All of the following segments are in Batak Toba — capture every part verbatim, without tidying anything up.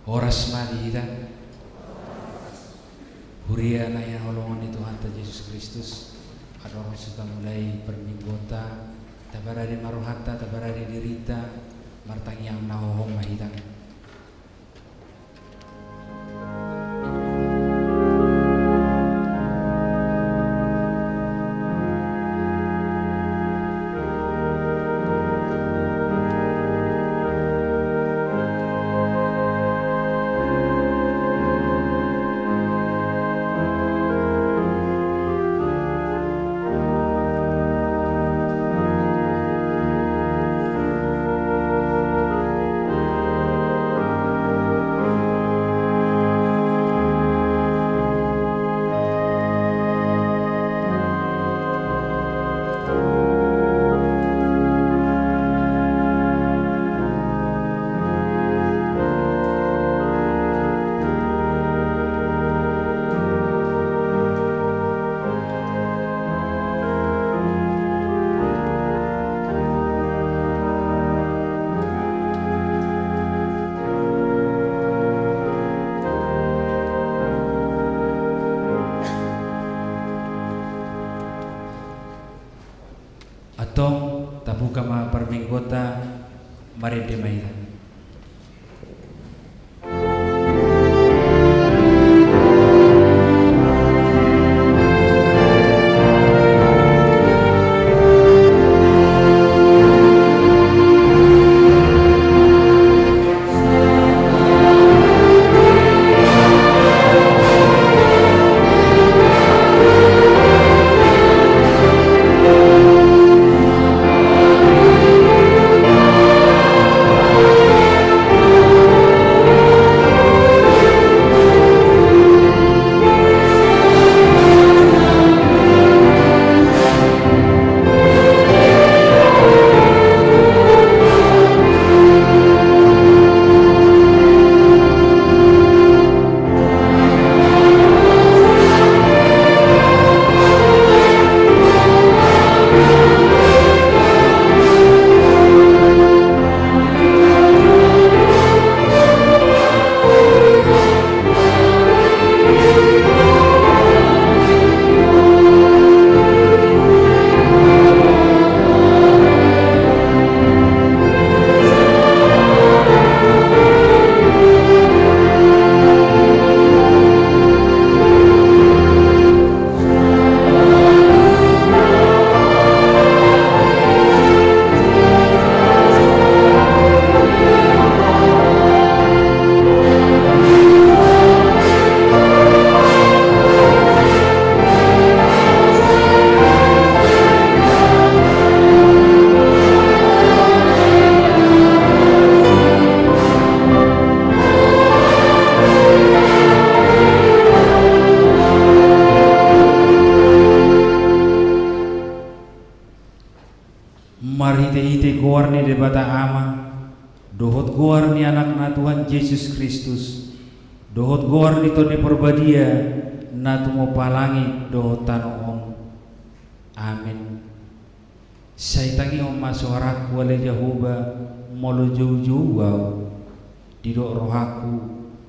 Horas ma di hita. Huria na hinaholongan ni Tuhanta Jesus Kristus, andorang so tamulai parmingguonta, taparade ma rohanta, taparade dirinta, martangiang na hohom ma hita. Antong, tabuka ma parmingguonta, marende ma hita. Marhitehite goar ni Debata Ama, dohot goar ni Anakna Tuhan Jesus Kristus, dohot goar ni Tondi Parbadia, na tumompa langit dohot tano on. Amen. Sai tangihon ma suarangku ale Jahowa, molo joujou ahu. Didok rohangku,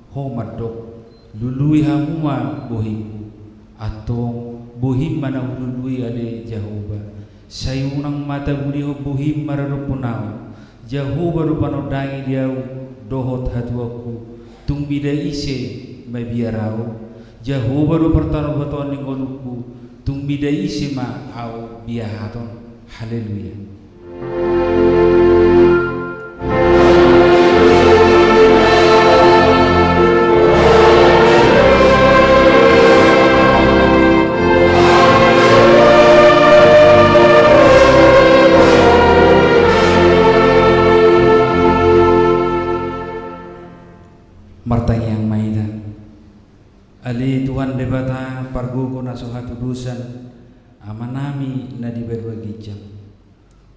ho mandok, lului hamu ma bohingku. Antong, bohim ma na hulului ale Jahowa. Sai unang ma tabunihon bohim maradophon ahu. Jahowa do panondangi di ahu, dohot hatuaonku. Tung mida ise mabiar ahu. Jahowa do partanobatoan ni ngolungku. Tung mida ise ma ahu biahaton. Haleluya. Martangiang ma hita. Ale Tuhan Debata, pargogo na so hatudosan, Amanami na di banua ginjang.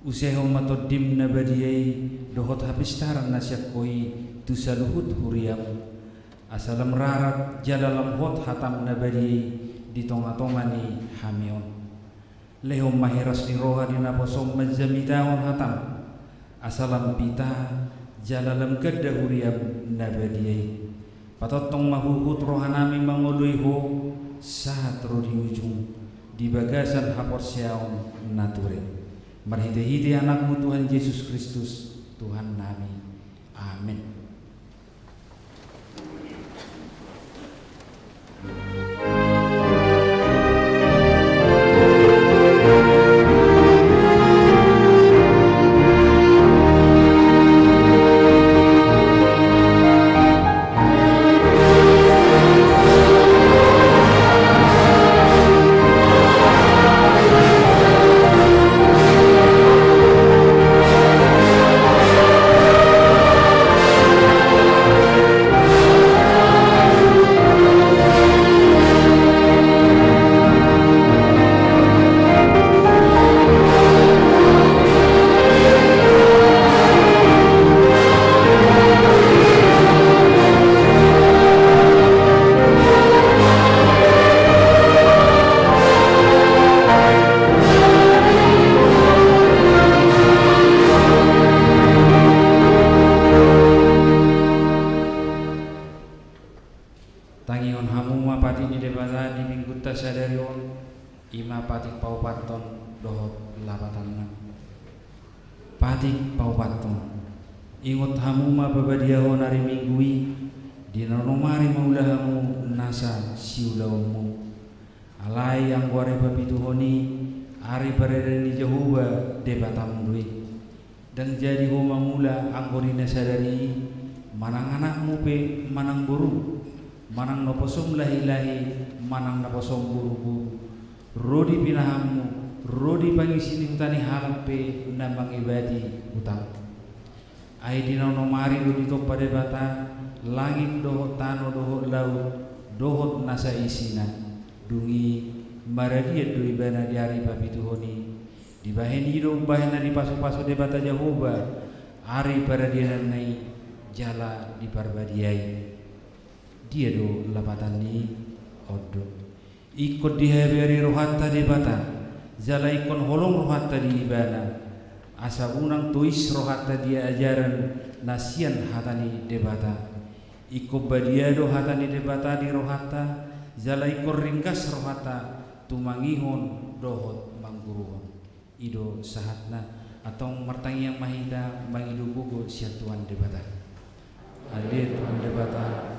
Usehon ma Tondim na badia i, dohot hapistaran na sian Ho i, tu saluhut huriam. Asa lam rarat, jala lam hot hatam na badia i, di tongatonga ni hami on. Lehon ma hiras ni roha di naposom manjamitahon hatam. Asa lam pita, jala lam ganda huriaM na badia i. Patongtong ma huhut rohanami mangoloi Ho, sahat ro di ujung, di bagasan haporseaon na ture. Marhitehite AnakMu Tuhan Jesus Kristus, Tuhannami. Amen. Tangihon hamu ma patik ni Debata di Minggunta sadari on, i ma patik paupathon dohot lapatanna. Patik paupathon. Ingot hamu ma pabadiahon ari Minggu i, di na onom ari mangula hamu nasa siulaonmu. Alai anggo ari papituhon i, ari parade ni Jahowa Debatam do i. Ndang jadi ho mangula anggo di na sadari i, manang anakmu pe manang borum, manang naposom lahilahi, manang naposom boruboru, ro di pinahanmu, ro di pangisi ni huta ni halak pe na mangibati hutangmu. Ai di na onom ari do ditompa Debata langit dohot tano dohot laut dohot nasa isina. Dung i maradian do ibana di ari papituhon i. Dibahen i do umbahen na dipasupasu Debata Jahowa ari paradiananna i jala diparbadiai. Dia do lapatan ni on do. Ingkon dihabiari rohanta Debata, jala ingkon holong rohanta di Ibana, asa unang tois rohanta di ajaran na sian hata ni Debata. Ingkon badia do hata ni Debata di rohanta, jala ingkon ringgas rohanta tumangihon dohot mangguruhon. I do sahatna. Antong martangiang ma hita mangido gogo sian Tuhan Debata. Ale Tuhan Debata.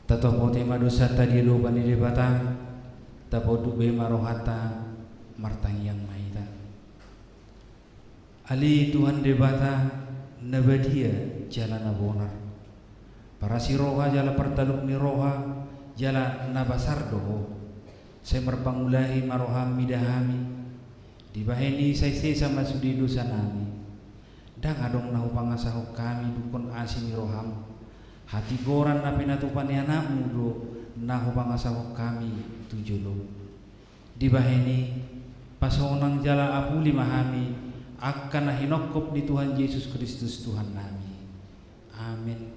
Tatopoti ma dosanta di adopan ni Debata, taponduk be ma rohanta, martangiang ma hita. Ale Tuhan Debata, na badia jala na bonar, parasi roha jala partaluk ni roha, jala na basar do Ho. Sai marpangulahi ma roham mida hami, dibahen i sai sesa ma sude dosanami. Ndang adong na hupangasahon hami dungkon asi ni roham. Hatigoran na pinatupa ni Anakmu do na hupangasahon hami tu jolom. Dibahen i, pasonang jala apuli ma hami, angka na hinongkop ni Tuhan Jesus Kristus Tuhannami. Amen.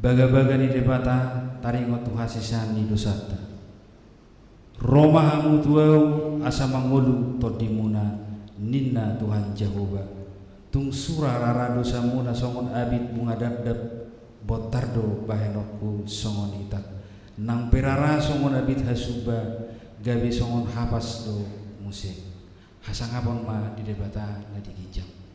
Bagabaga ni Debata taringot tu hasesaan ni dosanta. Ro ma hamu tu Ahu asa mangolu tondimuna, ninna Tuhan Jahowa. Tung sura rara dosamuna songon abit bunga dapdap, bontar do bahenonku songon itak. Nang pe rara songon abit hasumba, gabe songon hapas do muse. Hasangapon ma di Debata na di ginjang.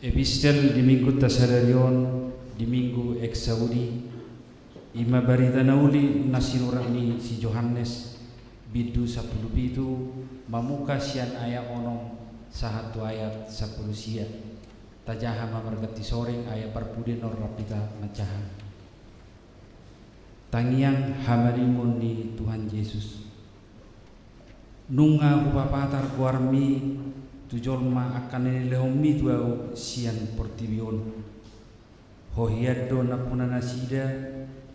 Epistel di Minggunta sadari on, di Minggu Exaudi, i ma barita na uli na sinurat ni si Johannes, bindu sampulu pitu, mamungka sian ayat onom sahat tu ayat sampulu sia. Tajaha ma marganti soring ayat parpudi on rap hita manjaha. Tangiang hamalimon ni Tuhan Jesus. Nunga hupapatar goarmi tu jolma angka na nilehonmi tu ahu sian portibi on. Ho hian do nampuna nasida,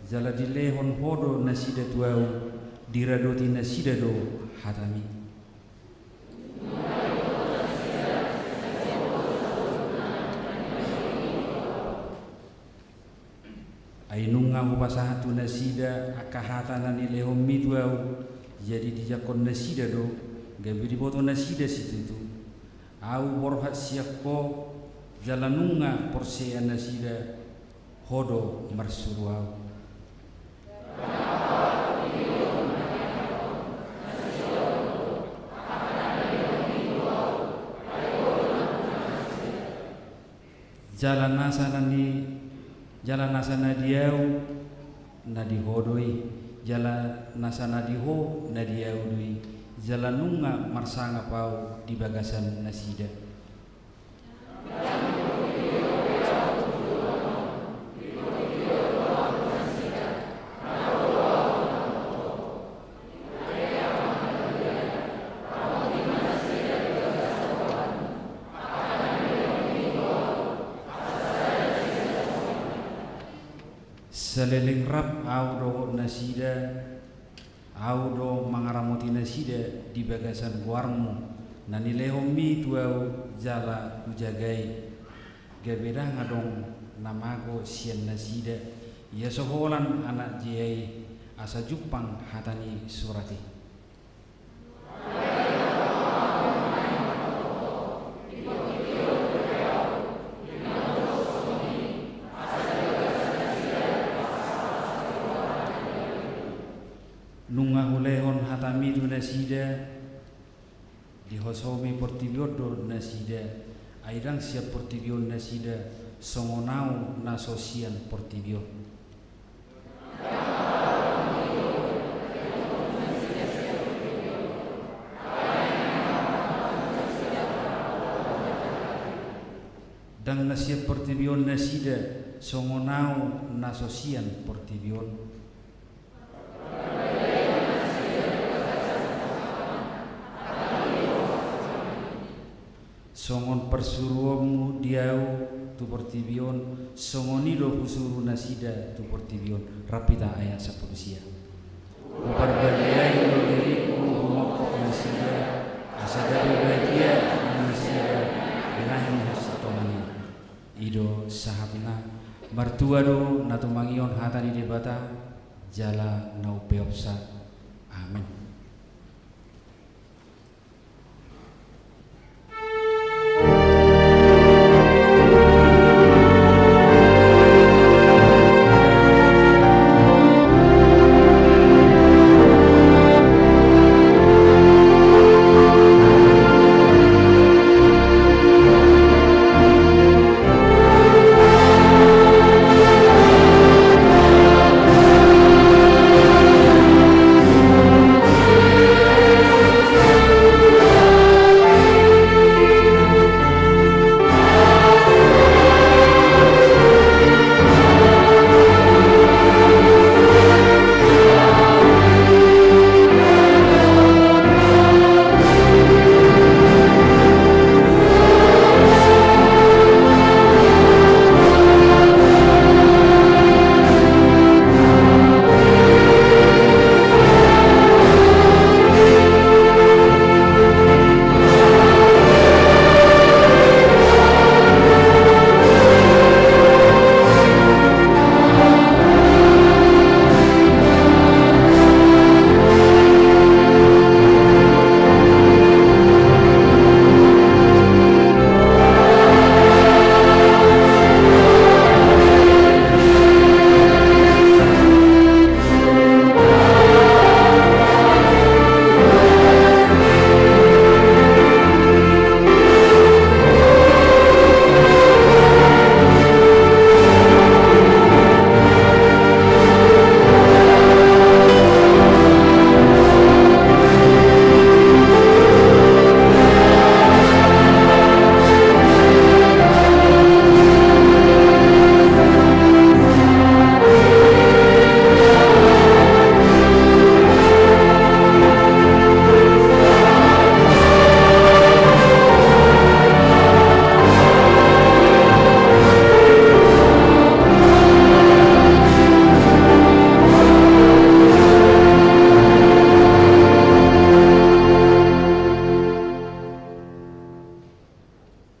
jala dilehon ho do nasida tu ahu, diradoti nasida do hatami. Ai nunga hupasahat tu nasida angka hata na nilehonmi tu ahu, jadi dijangkon nasida do, gabe diboto nasida situtu. Ahu borhat sian ho, jala nunga porsea nasida, ho do marsuru ahu. Jala nasa na ni, jala nasa na di ahu, na di ho do i, jala nasa na di ho, na di ahu do i, jala nunga marsangap ahu di bagasan nasida. Saleleng rap ahu dohot nasida, ahu do mangaramoti nasida di bagasan goarmu, na nilehonmi tu ahu jala hujaga i. Gabe ndang adong na mago sian nasida, ia so holan anak jea i, asa jumpang hata ni surat i. Nunga hulehon hatami tu nasida, dihosomi portibi on do nasida, ai ndang sian portibi on nasida, songon ahu na so sian portibi on. Ndang na sian portibi on nasida, songon ahu na so sian portibi on. Songon parsuruonmu di ahu tu portibi on, songon i do husuru nasida tu portibi on. Rap hita ayat sampulu sia. Huparbadiai do diringku humongkop nasida, asa gabe badia nasida di na hinasintongan i. I do sahatna. Martua do na tumangihon hata ni Debata, jala na umpeopsa. Amen.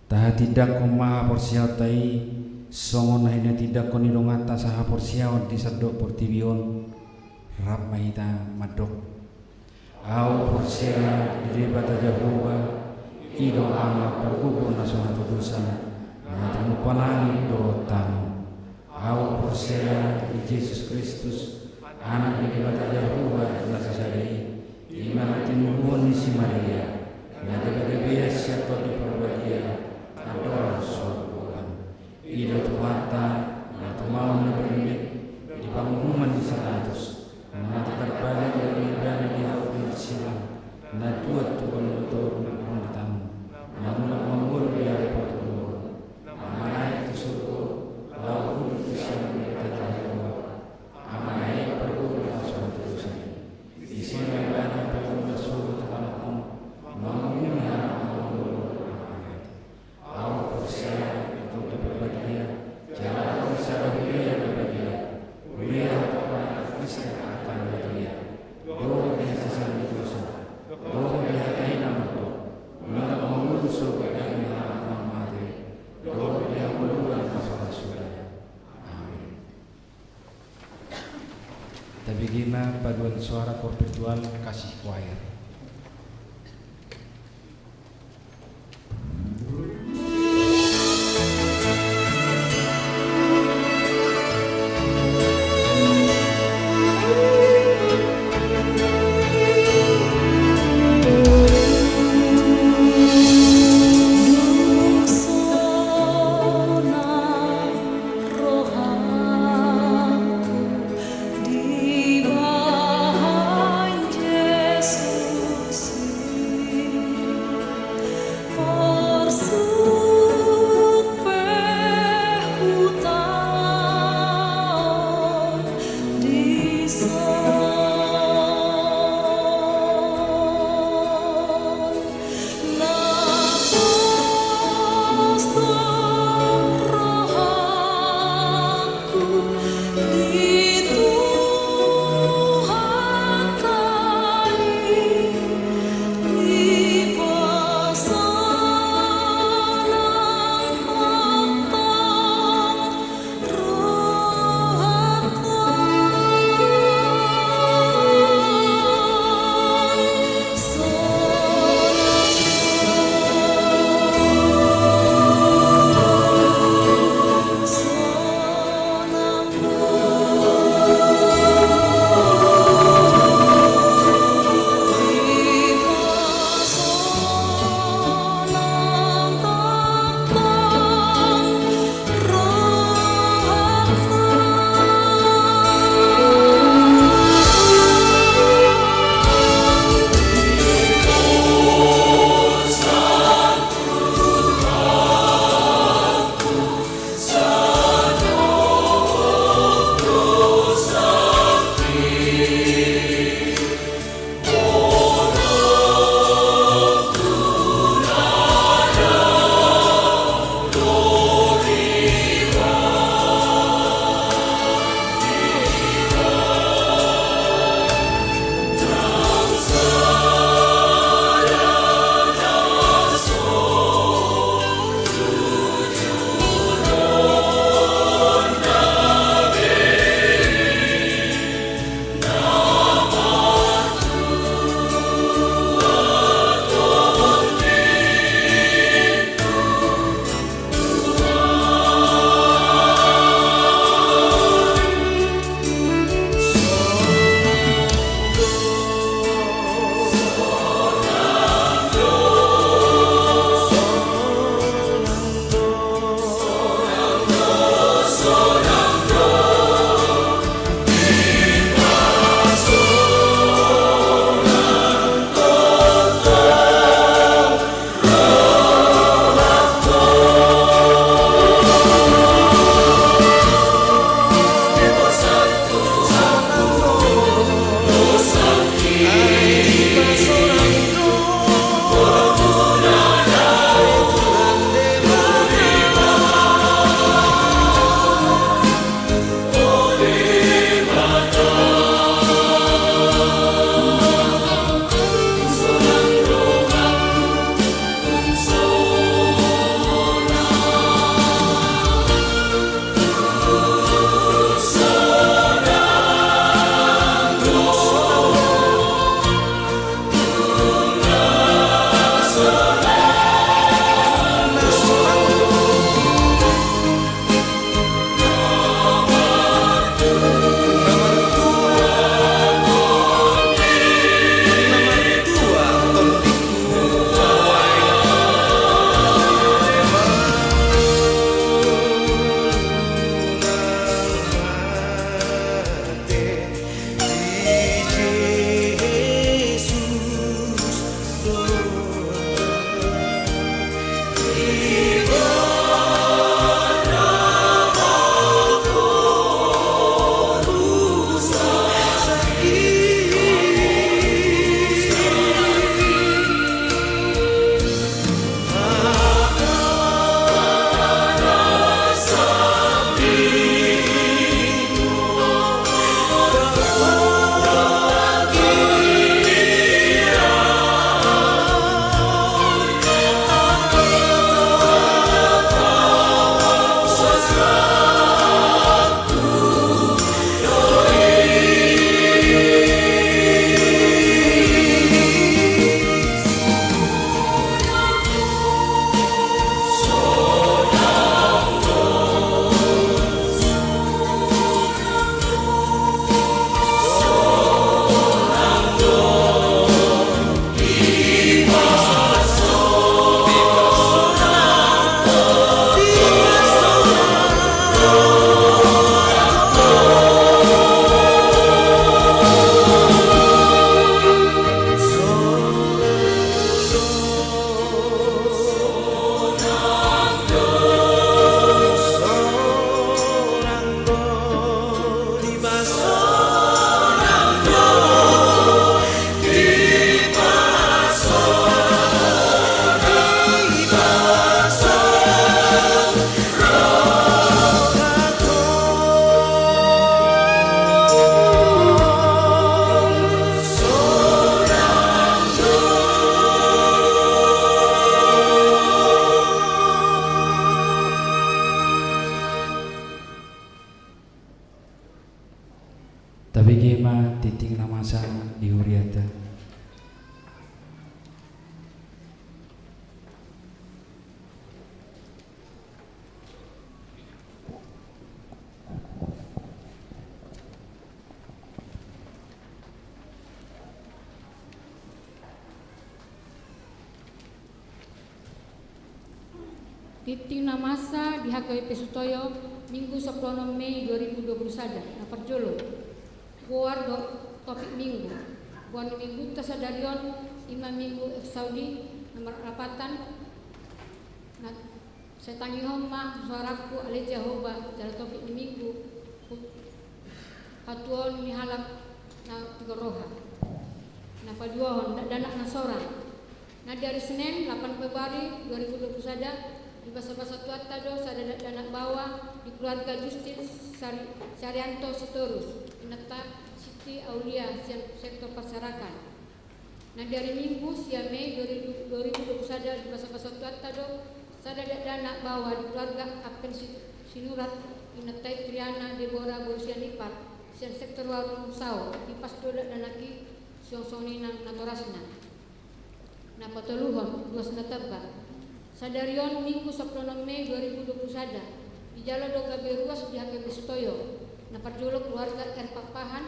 Tahatindangkon ma haporseaonta i, songon na hinatindangkon ni donganta sahaporseaon di sandok portibi on. Rap ma hita mandok. Ahu porsea di Debata Jahowa, i do Ama pargogo na so hatodosan, na tumompa langit dohot tano. Ahu porsea di Jesus Kristus, Anak ni Debata Jahowa na sasada i, i ma na tinubuhon ni si Maria, na gabegabea sian Tondi Parbadia, andorang so bulan. I do Tuhanta, na tumaon na bernik, di panguhuman ni si Pilatus, na mate tarpajang, gabe ibana dihaut di silang, na tuat tu banua toru, on ditamu, na mulak mangolu di ari patoluhon, na manaek tu surgo, laho hundul tu siamun ni Debata Jahowa, Amana i pargogo na so hatodosan i. Disi ma ibana paimon na sogot tu tano on, manguhumi halak na mangolu dohot na mate. Ahu porsea di Tondi Parbadia, Tabege ma paduan suara kor virtual Kasih Choir. Tabege ma tingting na masa di huriata. Tingting na masa di H K B P Sutoyo, Minggu sampulu onom Mei dua ribu dua puluh sada, na parjolo. Goar dohot topik minggu. Goar ni minggunta sadari on i ma Minggu Exaudi, na marlapatan, na sai tangihon ma suarangku ale Jahowa, jala topik ni minggu, hatuaon ni halak na tigor roha. Na paduahon, dakdanak na sorang. Na di ari Senin, lapan Februari dua ribu dua puluh sada, dibasabasa Tuhanta do sada dakdanak baoa di keluarga Justin Sari-, Sarianto Sitorus, inanta Siti Aulia, sian sektor Parserakan. Na di ari Minggu, sia Mei dua ribu, dua ribu dua puluh sada, dibasabasa Tuhanta do sada dakdanak baoa di keluarga Appen Si-, Sinurat, inanta i Triana Debora boru Sianipar, sian sektor Warung Sao, dipas do dakdanak i suang songon i nang natorasna. Na patoluhon, ruas na tamba. Sadari on Minggu sampulu onom Mei dua ribu dua puluh sada, dijalo do gabe ruas di H K B P Sutoyo. Na parjolo keluarga R Pakpahan,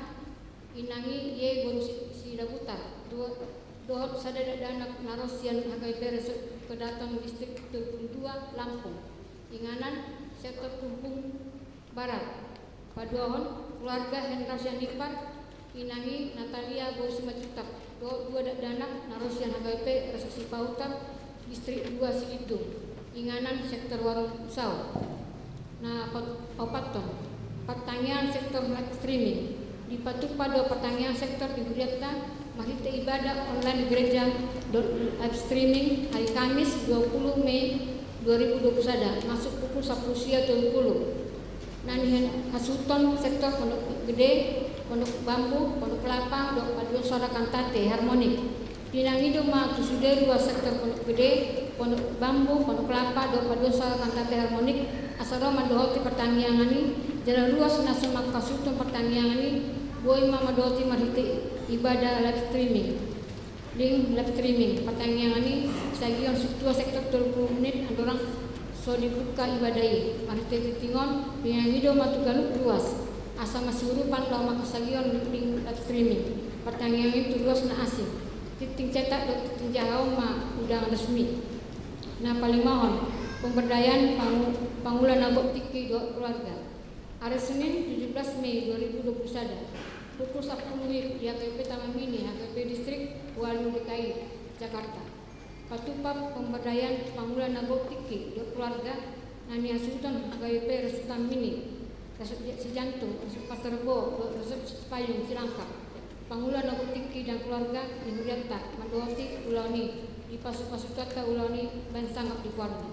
inang i Ye boru Si-, Sidabutar, do-, dohot sada dakdanak na ro sian H K B P Resort Pedaton Distrik Tolu Pulu Dua Lampung, inganan sektor Pumpung Barat. Paduahon, keluarga Hendra Sianipar, inang i Natalia boru Simanjuntak, dohot dua dakdanak na ro sian H K B P Resort Sipahutar, Distrik Dua Silintung, inganan sektor Warung Sao. Na pa-, paopathon, partangiangan sektor live streaming. Dipatupa do partangiangan sektor di hurianta marhite ibadah online gereja dohot live streaming ari Kamis dua pulu Mei dua ribu dua puluh sada, masuk pukul sampulu sia tolu pulu. Na nihasuhuton sektor Pondok Gede, Pondok Bambu, Pondok Kelapa, dohot Paduan Suara Kantate Harmonik. Pinangido ma tu sude ruas sektor Pondok Gede, Pondok Bambu, Pondok Kelapa, dohot Paduan Suara Kantate Harmonik, asa ro mandohoti partangiangan i, jala ruas na so mangkasuhuton partangiangan i, boi ma mandohoti marhite ibadah live streaming. Link live streaming partangiangan i, sagion sintua sektor tolu pulu menit andorang so dibuka ibadah i. Marhite tingting on, pinangido ma tu ganup ruas, asa masiurupan laho mangkasagion link live streaming partangiangan i tu ruas na asing. Tingting cetak dohot tingting jaha on ma undangan resmi. Na palimahon, pemberdayaan pangu-, pangula na gok tingki dohot keluarga. Ari Senin, tujuh belas Mei dua ribu dua puluh sada, pukul sampulu W I B di H K B P Taman Mini, H K B P Distrik Walu D K I, Jakarta. Patupa pemberdayaan pangula na gok tingki dohot keluarga, na nihasuhuton H K B P Resort Taman Mini, Resort Sijantung, Resort Pasar Rebo, dohot Resort Cipayung, Cilangkap. Pangula na gok tingki dan keluarga ni hurianta mandohoti ulaon i, dipasupasu Tuhanta ulaon i bahen sangap di goarna.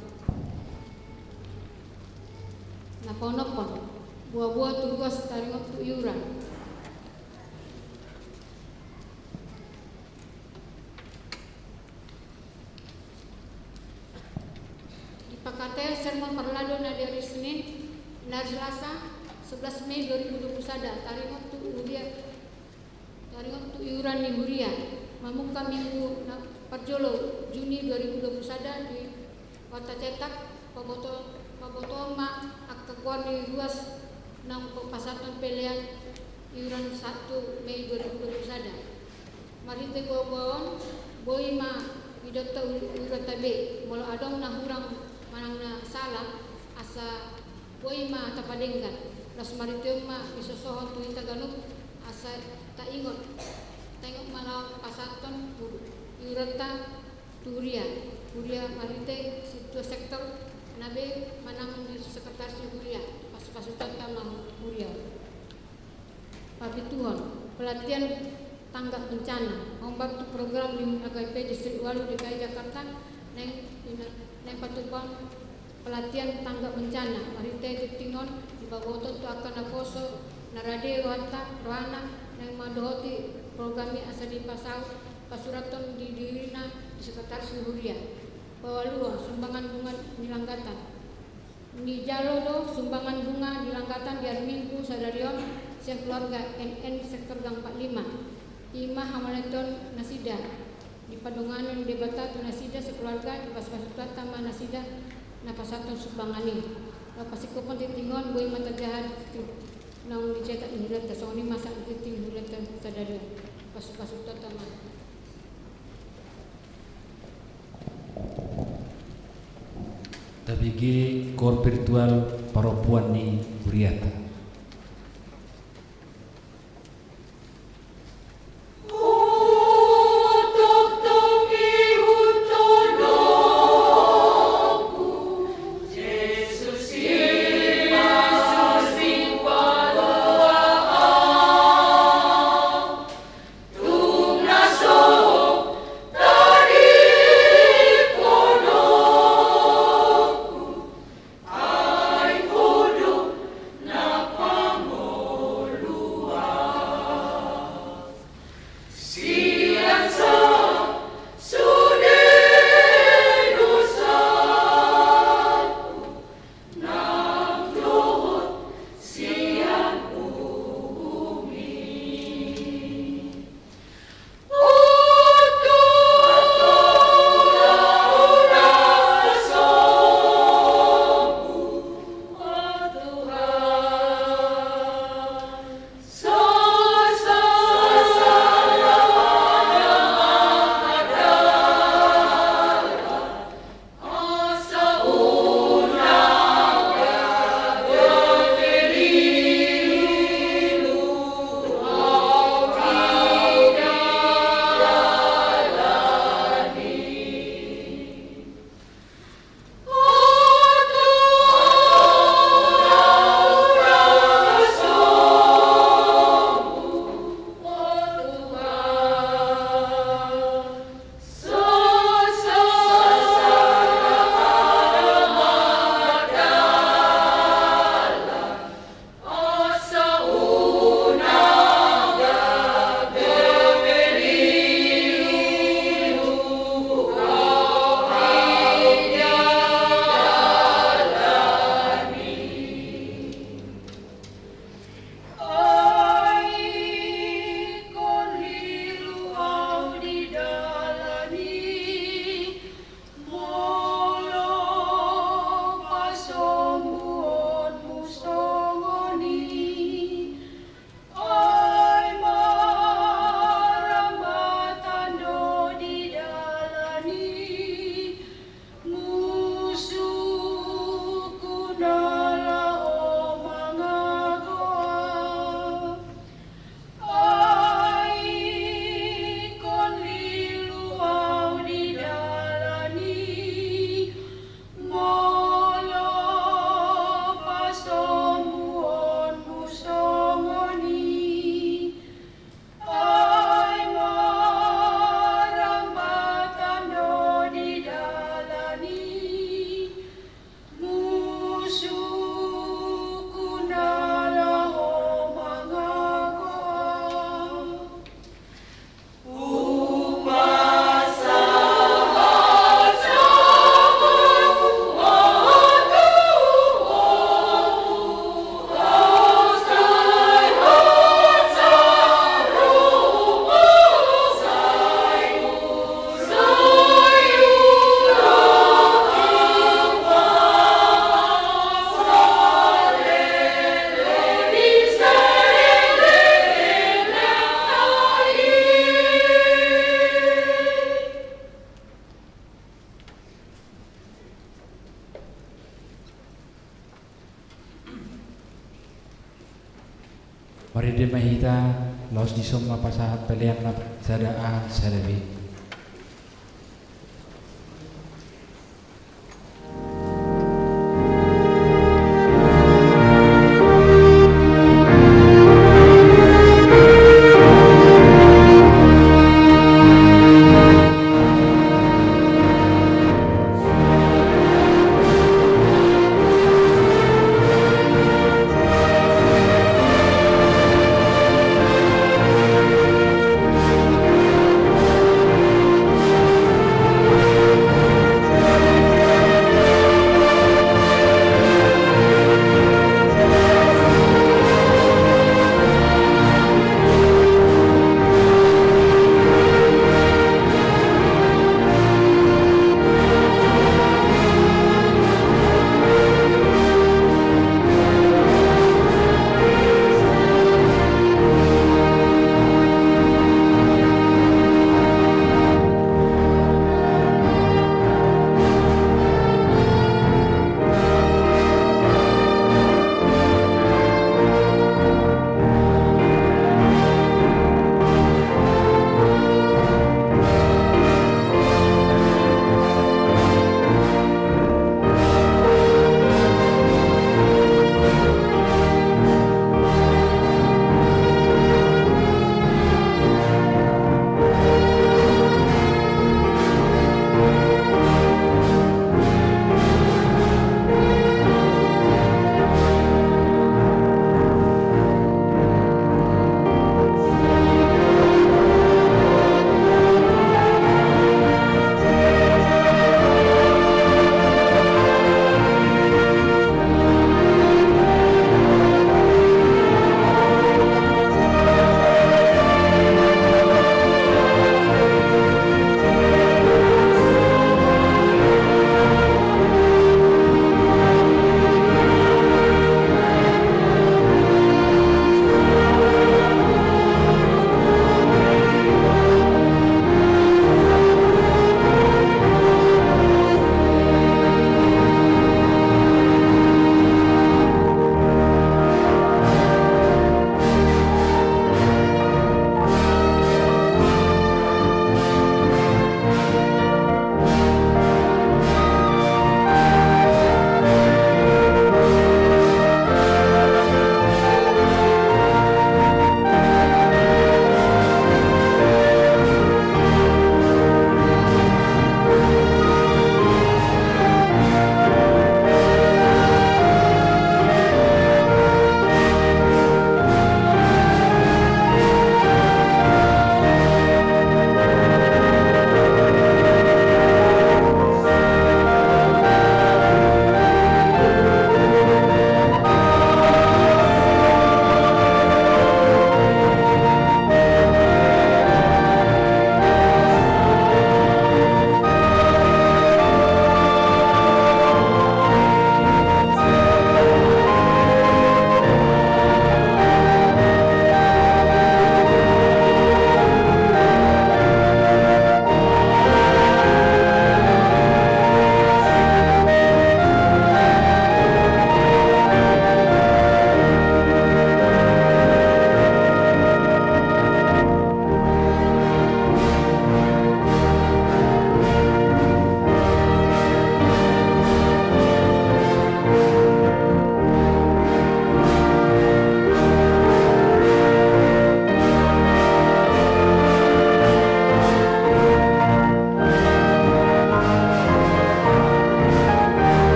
Na paonomhon, boaboa tu ruas taringot tu iuran. Dipangkataion sermon parhalado na di ari Senin, na ari Selasa, sebelas Mei dua ribu dua puluh sada, taringot tu huria, taringot tu iuran ni huria, mamungka minggu na parjolo Juni dua ribu dua puluh sada di Warta Cetak, paboto-, pabotohon ma angka goar ni ruas naung pasahathon pelean iuran Sabtu Mei dua ribu dua puluh sada. Marhite boaboa on, boi ma idaonta ul-, iuranta be, molo adong na hurang manang na sala, asa boi ma tapadenggan. Laos marhite on ma isosohon tu hita ganup, asa taingot, taingot ma laho pasahathon iuranta tu huria, huria marhite sintua sektor na be manang di sekretaris ni huria, pasu-, pasupasuonta ma huria. Papituhon, pelatihan tanggap bencana, hombar tu program di H K B P Distrik Walu D K I Jakarta, naeng, naeng patupahon pelatihan tanggap bencana, marhite tingting on dipabotohon tu angka naposo na rade rohanta, rohana, naeng mandohoti program i asa dipasaut, pasurathon di dirina di sekretaris ni huria. Paualuhon, sumbangan bunga ni langgatan. Nijalo do sumbangan bunga ni langgatan di ari Minggu sadari on, sian keluarga N N sektor Gang empat lima. I ma hamauliateon nasida. Dipadonganon Debata tu nasida sekeluarga, dipasupasu Tuhanta ma nasida na pasahathon sumbangan i. Laho pasingkophon tingting on, boi ma tajaha di tingting naung dicetak ni hurianta, songon i ma sahat di tingting hurianta sadari on. Pasupasu Tuhanta ma. Tabege koor virtual parompuan ni huriata. Ai ingkon lilu au di dalan i, molo pasombuonmu songon i. Ai marambatan do di dalan i, musungku na laho mangago au. Ai ingkon lilu au di dalan i, molo pasombuonmu songon i. Ai marambatan do di dalan i, musungku na laho mangago au. Marende ma hita, laos dison ma pasahat pelean na sada A sada B.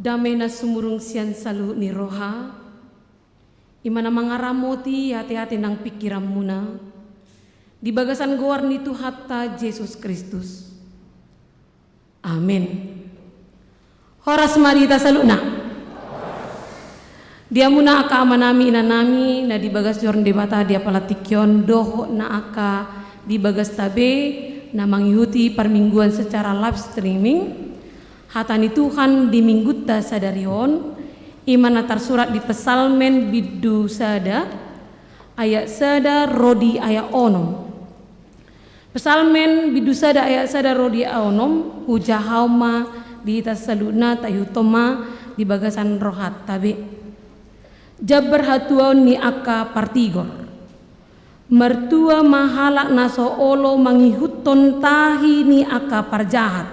Dame na sumurung sian saluhut ni roha, i ma na mangaramoti ateate nang pingkiranmuna, di bagasan goar ni Tuhanta Jesus Kristus. Amen. Horas ma di hita saluhutna. Di hamuna angka amanami, inanami, na di bagas joro ni Debata di apala tingki on, dohot na angka di bagasta be na mangihuti parmingguan secara live streaming. Hata ni Tuhan di minggunta sadari on, i ma na tarsurat di Psalmen bindu sada, ayat sada ro di ayat onom. Psalmen bindu sada ayat sada ro di ayat onom, hujahahon ma di hita saluhutna, taihuthon ma di bagasan rohanta be. Jambar hatuaon ni angka partigor. Martua ma halak na so olo mangihuthon tahi ni angka parjahat,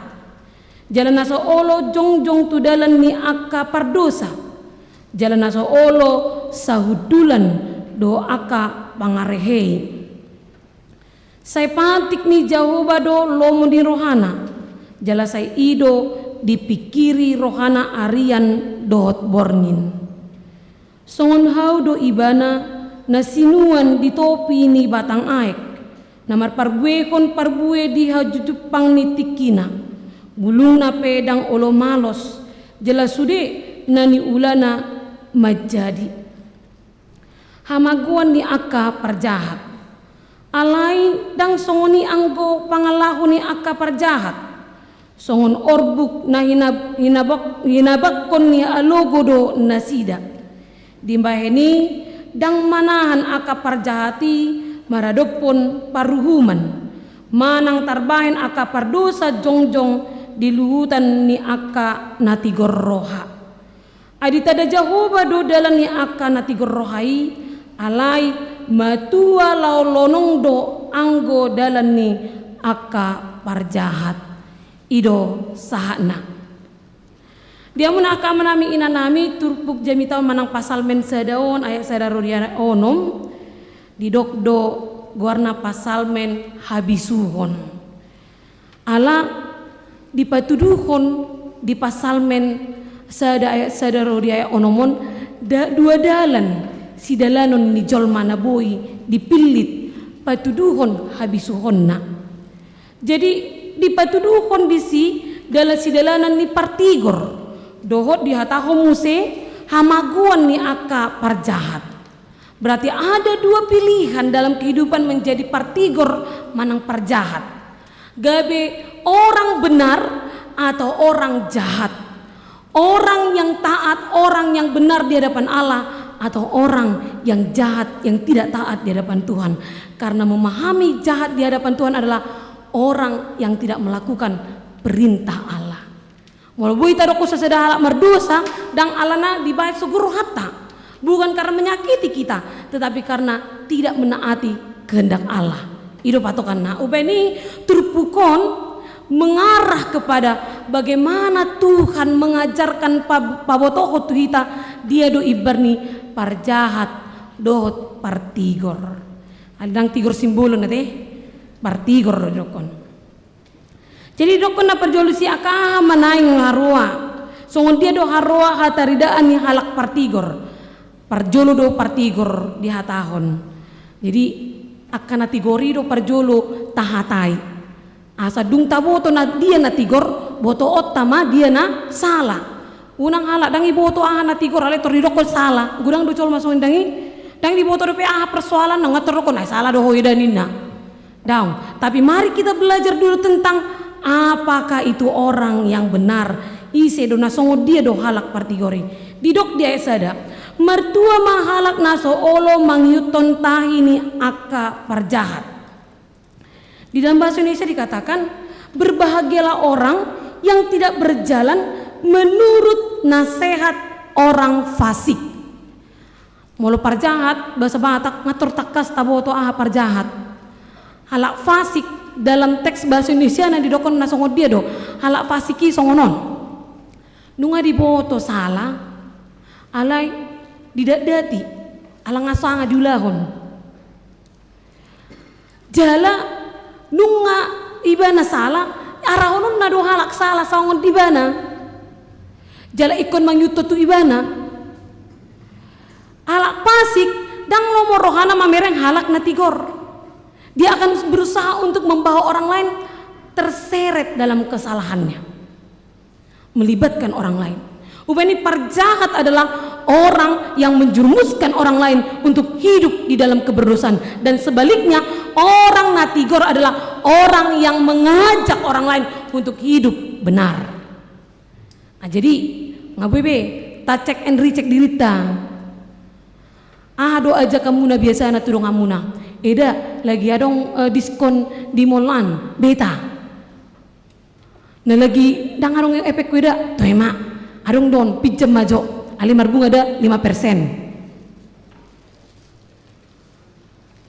jala na so olo jongjong tu dalan ni angka pardosa, jala na so olo sahundulan dohot angka pangarehei. Sai patik ni Jahowa do lomo ni rohana, jala sai i do dipingkiri rohana arian dohot borngin. Songon hau do ibana na sinuan di topi ni batang aek, na marparbuehon parbue di hajujumpang ni tingkina. Bulungna pe ndang olo malos, jala sude na niulana manjadi. Hamagoan ni angka parjahat. Alai ndang songon i anggo pangalaho ni angka parjahat. Songon orbuk na hinab-, hinabak-, hinabakkon ni alogo do nasida. Dibahen i ndang manahan angka parjahat i maradophon paruhuman, manang tarbahen angka pardosa jongjong di luhutan ni angka na tigor roha. Ai ditanda Jahowa do dalan ni angka na tigor roha i, alai matua laho lonong do anggo dalan ni angka parjahat. I do sahatna. Di hamuna angka amanami, inanami, turpuk jamita on manang Psalmen sada on ayat sada ro di ayat onom, didok do goarna Psalmen habisuhon. Ala dipatuduhon di Psalmen sada ayat sada ro di ayat onom on, da-, dua dalan sidalanon ni jolma na boi dipillit patuduhon habisuhonna. Jadi, dipatuduhon disi dalan sidalanan ni partigor, dohot dihatahon muse hamagoan ni angka parjahat. Berarti ada dua pilihan dalam kehidupan, menjadi partigor manang parjahat. Gabe orang benar atau orang jahat. Orang yang taat, orang yang benar di hadapan Allah, atau orang yang jahat, yang tidak taat di hadapan Tuhan. Karena memahami jahat di hadapan Tuhan adalah orang yang tidak melakukan perintah Allah. Molo boi tadok sasada halak mardosa, ndang alana dibahen sogo rohanta. Bukan karena menyakiti kita, tetapi karena tidak menaati kehendak Allah. I do patokanna. Umbahen i turpuk on mengarah kepada bagaimana Tuhan mengajarkan pab-, pabotohon tu hita, dia do imbar ni parjahat dohot partigor. Ndang tigor Simbolon ate, partigor do didokkon. Jadi didokkon na parjolo, sian aha ma naeng haroa? Songon dia do haroa hataridaan ni halak partigor? Parjolo do partigor dihatahon. Jadi angka na tigor i do parjolo tahatai. Asa dung taboto na dia na tigor, botoonta ma dia na sala. Unang halak ndang diboto aha na tigor, alai tor didokkon sala. Godang do jolma songon i, ndang i, ndang diboto dope aha persoalanna, nga tor didokkon, "Ai sala do ho eda," ninna. Daong. Tapi mari kita belajar dulu tentang apakah itu orang yang benar. Ise do, na songon dia do halak partigor i. Didok di ayat sada, martua ma halak na so olo mangihuthon tahi ni angka parjahat. Di dalam bahasa Indonesia dikatakan, "Berbahagialah orang yang tidak berjalan menurut nasihat orang fasik." Molo parjahat, bahasa Batak, nga tor tangkas taboto aha parjahat. Halak fasik, dalam teks bahasa Indonesia na didokkon na songon dia do. Halak fasik i songon on. Nunga diboto sala, alai didatdati, ala nga sanga diulahon. Jala nunga ibana sala, arahononna do halak sala songon di ibana. Jala ingkon mangihuthon tu ibana. Halak fasik ndang lomo rohana mamereng halak na tigor. Dia akan berusaha untuk membawa orang lain terseret dalam kesalahannya, melibatkan orang lain. Umbahen i, parjahat adalah orang yang menjerumuskan orang lain untuk hidup di dalam keberdosaan, dan sebaliknya, orang na tigor adalah orang yang mengajak orang lain untuk hidup benar. Nah, jadi, nga boi be ta check and recheck dirinta. Aha do ajakanmuna biasana tu donganmuna? Eda, lagi adong, eh, diskon di mall an, beta. Na lagi ndang adong epek, eda, toe ma. Adong do on, pinjam ma jo. Alai marbunga da lima persen.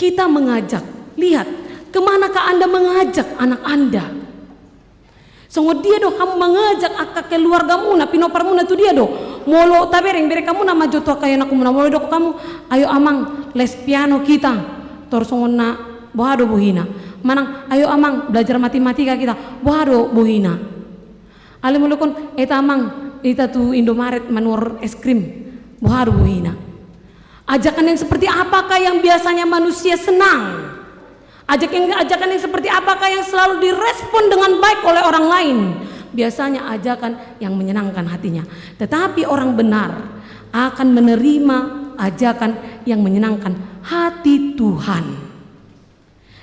Kita mengajak, lihat, kemanakah Anda mengajak anak Anda? Songon dia do hamu mangajak angka keluargamuna, pinomparmuna tu dia do? Molo tabereng, bereng hamuna ma jo tu angka ianakhonmuna, molo didok hamu, "Ayo amang, les piano kita." Tor songon na, "Boha do bohina?" Manang, "Ayo amang, belajar matematika kita." "Boha do bohina?" Alai molo didok, "Eta amang, hita tu Indomaret manuhor es krim." "Boha do bohina?" Ajakan yang seperti apakah yang biasanya manusia senang? Ajak yang, ajakan yang seperti apakah yang selalu direspon dengan baik oleh orang lain? Biasanya ajakan yang menyenangkan hatinya. Tetapi orang benar akan menerima ajakan yang menyenangkan hati Tuhan.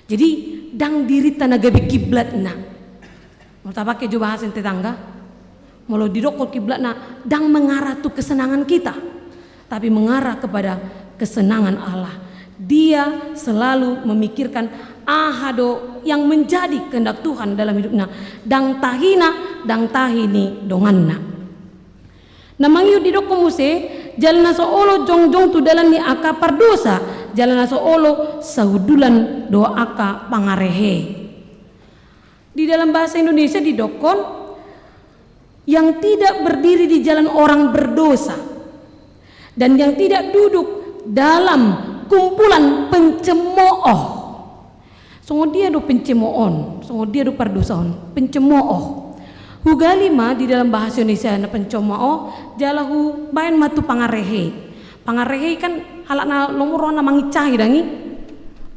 Jadi, ndang dirinta na gabe kiblatna. Molo tapake jo bahasa ni tetangga, molo didokkon kiblatna, ndang mengarah tu kesenangan kita, tapi mengarah kepada kesenangan Allah. Dia selalu memikirkan aha do yang menjadi kehendak Tuhan dalam hidupna. Ndang tahi na, ndang tahi ni donganna. Na mangihut didokkon muse, jala na so olo jongjong tu dalan ni angka pardosa, jala na so olo sahundulan do angka pangarehe. Di dalam bahasa Indonesia didokkon, yang tidak berdiri di jalan orang berdosa, dan yang tidak duduk dalam kumpulan pencemooh. Songon dia do pencemooh on, songon dia do pardosa on, pencemooh. Hugali ma di dalam bahasa Indonesia na pencemooh, jala hubaen ma tu pangarehe. Pangarehe kan halak na lomo rohana mangincahi, ndang i?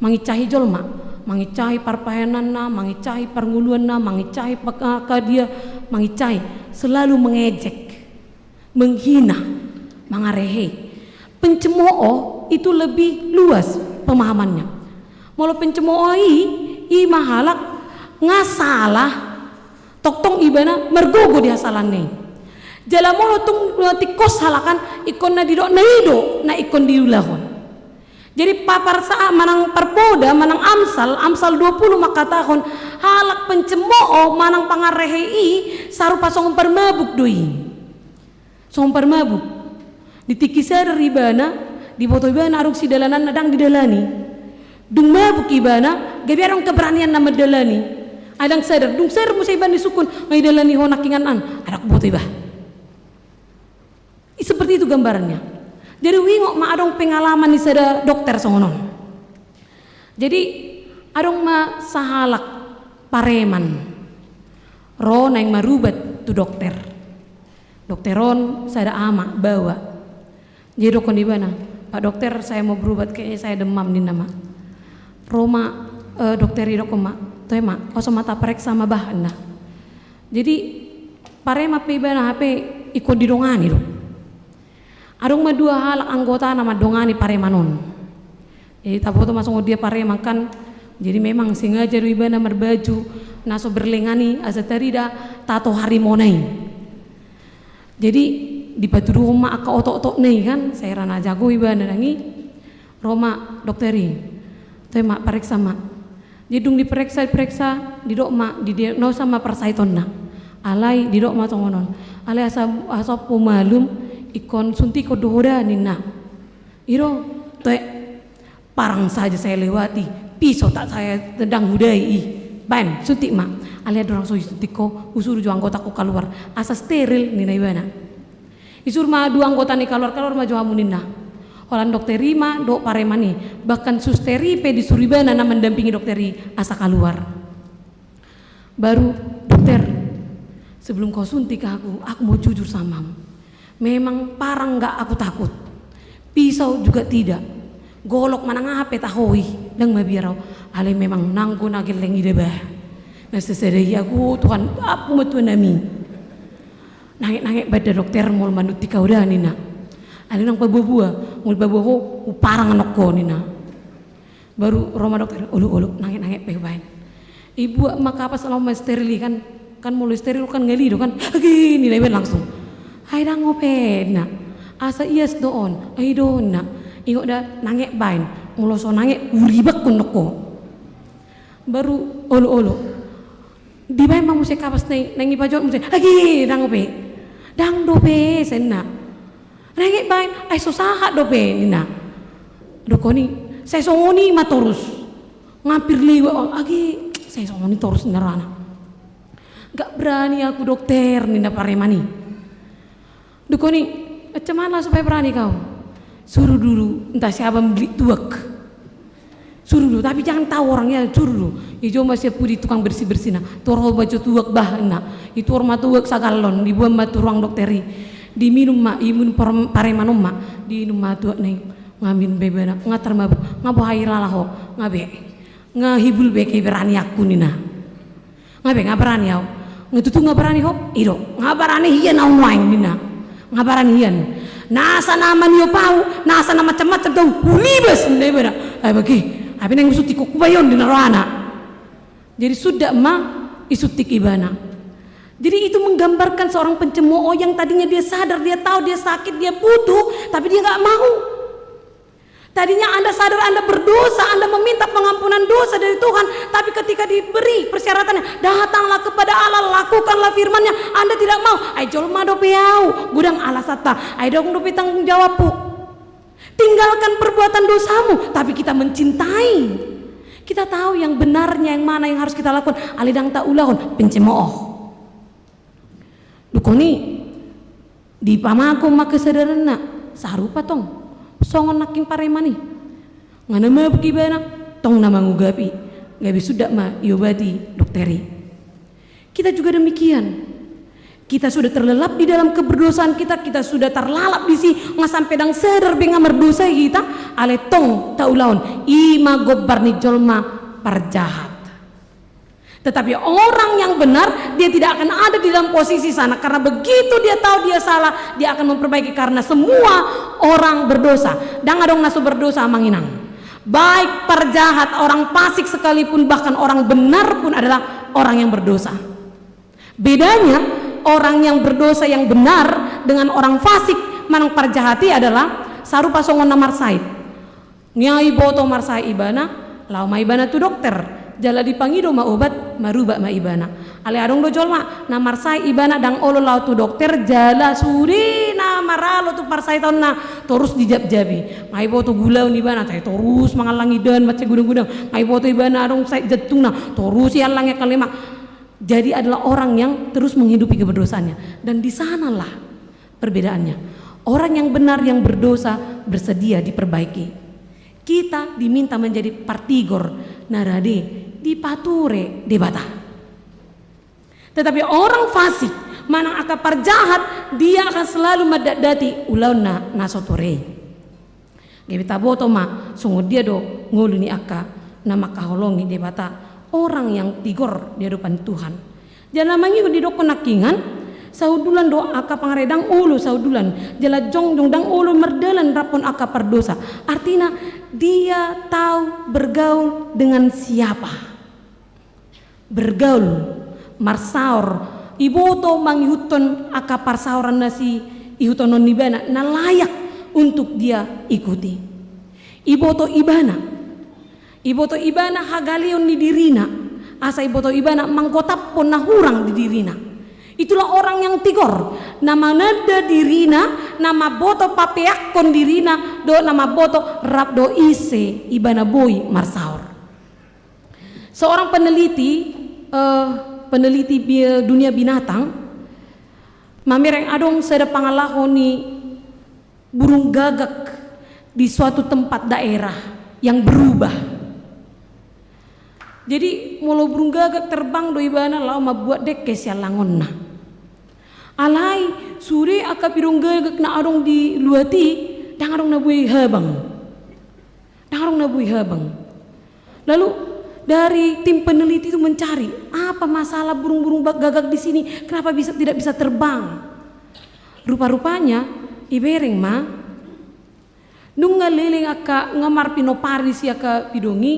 Mangincahi jolma, mangincahi parpahenanna, mangincahi parngoluanna, mangincahi paka-, ka dia, mangincahi, selalu mengejek, menghina, mangarehe. Pencemooh itu lebih luas pemahamannya. Molo pencemooh i, i ma halak nga sala, tongtong ibana margogo di hasalaan i. Jala molo tung, eh, tingkos halak an, ingkon na didok na i do na ingkon diulahon. Jadi paparsa manang parpoda manang Amsal, Amsal dua puluh mangkatahon, halak pencemooh manang pangarehe i sarupa songon parmabuk do i. Songon parmabuk. Di tingki sadar ibana, diboto ibana adong sidalananna ndang didalani. Dung mabuk ibana, gabe adong keberanianna mandalani. Ai ndang sadar, dung sadar muse ibana disungkun, "Nga idalani ho nangkiningan an?" "Ndang huboto, iba." Seperti itu gambarannya. Jadi huingot ma adong pengalaman ni sada dokter songon on. Jadi adong ma sahalak pareman ro naeng marubat tu dokter. Dokter on sada ama baoa. Jadi dokkon ibana, "Pak dokter, saya mau berobat, kayaknya saya demam," ninna ma. Ro ma, eh, dokter i, dokkon ma, "Toe ma, langsung ma tapareksa ma bah," ninna. Jadi pareman pe ibana hape ingkon didongani do. Adong ma dua halak anggotana mandongani pareman on. Jadi taboto ma songon dia pareman kan. Jadi memang sengaja do ibana marbaju na so berlengan i asa tarida tato harimona i. Jadi dipatuduhon ma angka otototna i kan, sai ra na jago ibana, ndang i? Ro ma dokter i. "Toe ma, pareksa ma." Jadi dung dipareksa, dipareksa, didok ma, didiagnosa ma parsahitonna. Alai didok ma songon on. "Alai asa, asa pomalum, ingkon suntikhon do ho da," ninna. I do, "Toe, parang saja saya lewati, pisau tak saya tendang hudai i. Baen, suntik ma. Alai andorang so disuntik ho, husuru jo anggotangku kaluar. Asa steril," ninna ibana. Isuru ma dua anggotana i kaluar, "Kaluar ma jo hamu," ninna. Holan dokter i ma dohot pareman i, bahkan suster i pe disuru ibana na mandampingi dokter i asa kaluar. Baru, "Dokter, sebelum kau suntik aku, aku mau jujur sama kamu. Memang parang nggak aku takut, pisau juga tidak, golok manang aha pe taho i, ndang mabiar au. Alai memang nanggo na gelleng i da bah. Na sasada i, ago Tuhan, ampun ma Tuhan nami. Nangek-nangek baen da dokter molo manuntik au da ninna. Alai ndang paboa-boa, molo paboa ho, huparang anakko ninna. Baru ro ma dokter, olo, olo, nangek-nangek pe hubaen. Ibuat ma kapas, laho ma steril i kan, kan molo steril kan ngali do kan, agi ninna ibaen langsung. Ai ndang ope ninna. Asa ias do on, ai do ninna. Ingot da nangek baen, molo so nangek huribakkon anakko. Baru olo, olo. Dibaen ma muse kapas na i, naeng ipajohot muse, agi ndang ope. Ndang dope, sai ninna. Nangek baen, ai so sahat dope ninna. Dokkon i, sai songon i ma torus. Ngampir liwat, agi sai songon i torus ninna rohana. Nggak berani aku dokter ninna pareman i. Dokkon i, macam mana supaya berani kau? Suruh dulu, entah siapa membeli tuak. Suruh dulu, tapi jangan tahu orangnya, suruh dulu. Dijou ma sian pudi tukang bersih-bersih na. Tuor ho baen jo tuak bah ninna. Dituor ma tuak sagallon, diboan ma tu ruang dokter i. Diminum ma, diminum par-, pareman on ma. Diinum ma tuak na i. Nga minum be ibana, nga tarmabuk, nga boha i rala ho, nga be. Nga hibul be keberanianku ninna. Nga be, nga barani au. Nga tutu nga barani ho? I do. Nga barani hian au nuaeng ninna. Nga barani hian. Nasa na maniop au, nasa na macam-macam tu au, hulibas ninna ibana. Ai bage, ai pe naeng husuntik ho, hubaen on ninna rohana. Jadi suda ma disuntik ibana. Jadi itu menggambarkan seorang pencemooh yang tadinya dia sadar, dia tahu dia sakit, dia butuh, tapi dia nggak mau. Tadinya Anda sadar Anda berdosa, Anda meminta pengampunan dosa dari Tuhan, tapi ketika diberi persyaratannya, datanglah kepada Allah, lakukanlah firman-Nya, Anda tidak mau. Ai jolma dope au, godang alasanta, ai adong dope tanggung jawabku. Tinggalkan perbuatan dosamu, tapi kita mencintai. Kita tahu yang benarnya, yang mana yang harus kita lakukan, alai ndang taulahon, pencemooh. Dokkon i, dipamago ma kesadaranna, sarupa tong songon nangkin pareman i. Nga na mabuk ibana, tong na mangugap i, gabe suda ma diobati dokter i. Kita juga demikian. Kita sudah terlelap di dalam keberdosaan kita, kita sudah terlalap di si, nga sampe ndang sadar be nga mardosa hita, alai tong taulahon, i ma gombar ni jolma parjahat. Tetapi orang yang benar, dia tidak akan ada di dalam posisi sana. Karena begitu dia tahu dia salah, dia akan memperbaiki. Karena semua orang berdosa. Ndang adong na so berdosa, amang inang. Baik parjahat, orang fasik sekalipun, bahkan orang benar pun adalah orang yang berdosa. Bedanya, orang yang berdosa yang benar dengan orang fasik manang parjahat i adalah sarupa songon na marsahit. Nga diboto marsahit ibana, laho ma ibana tu dokter, jala dipangido ma obat, marubat ma ibana. Alai adong do jolma na marsahit ibana, ndang olo laho tu dokter, jala sude na maralo tu parsahitonna torus dijapjapi. Nga diboto gulaon ibana, sai torus mangallangi dahon mansai gudang-gudang. Nga diboto ibana adong sahit jantungna, torus diallangi angka lemak. Jadi adalah orang yang terus menghidupi keberdosaannya. Dan di sanalah perbedaannya. Orang yang benar, yang berdosa, bersedia diperbaiki. Kita diminta menjadi partigor na rade dipature Debata. Tetapi orang fasik manang angka parjahat, dia akan selalu mandatdati ulaonna na so ture i. Gabe taboto ma songon dia do ngolu ni angka na mangkaholongi Debata, orang yang tigor di hadapan Tuhan. Jala mangihut didokkon nangkiningan, sahundulan do angka pangarade, ndang olo sahundulan, jala jongjong, ndang olo mardalan raphon angka pardosa. Artina, dia tahu bergaul dengan siapa. Bergaul, marsaor, diboto mangihuthon angka parsaoran na siihuthon ibana, na layak untuk dia ikuti. Diboto ibana, diboto ibana hagaleon ni dirina, asa diboto ibana manggotaphon na hurang di dirina. Itulah orang yang tigor, na mananda dirina, na mamboto papeakhon dirina, dohot na mamboto rap do ise ibana boi marsaor. Seorang peneliti, eh, peneliti bi-, dunia binatang, mamereng adong sada pangalaho ni burung gagak di suatu tempat daerah yang berubah. Jadi, molo burung gagak terbang do ibana laho mambuat dengke siallangonna. Alai sude angka pidong gagak na adong di luat i, ndang adong na boi habang. Ndang adong na boi habang. Lalu dari tim peneliti itu mencari, apa masalah burung-burung ba-, gagak di sini, kenapa bisa, tidak bisa terbang? Rupa-rupanya dibereng ma, nunga leleng angka, nunga marpinompar disi angka pidong i,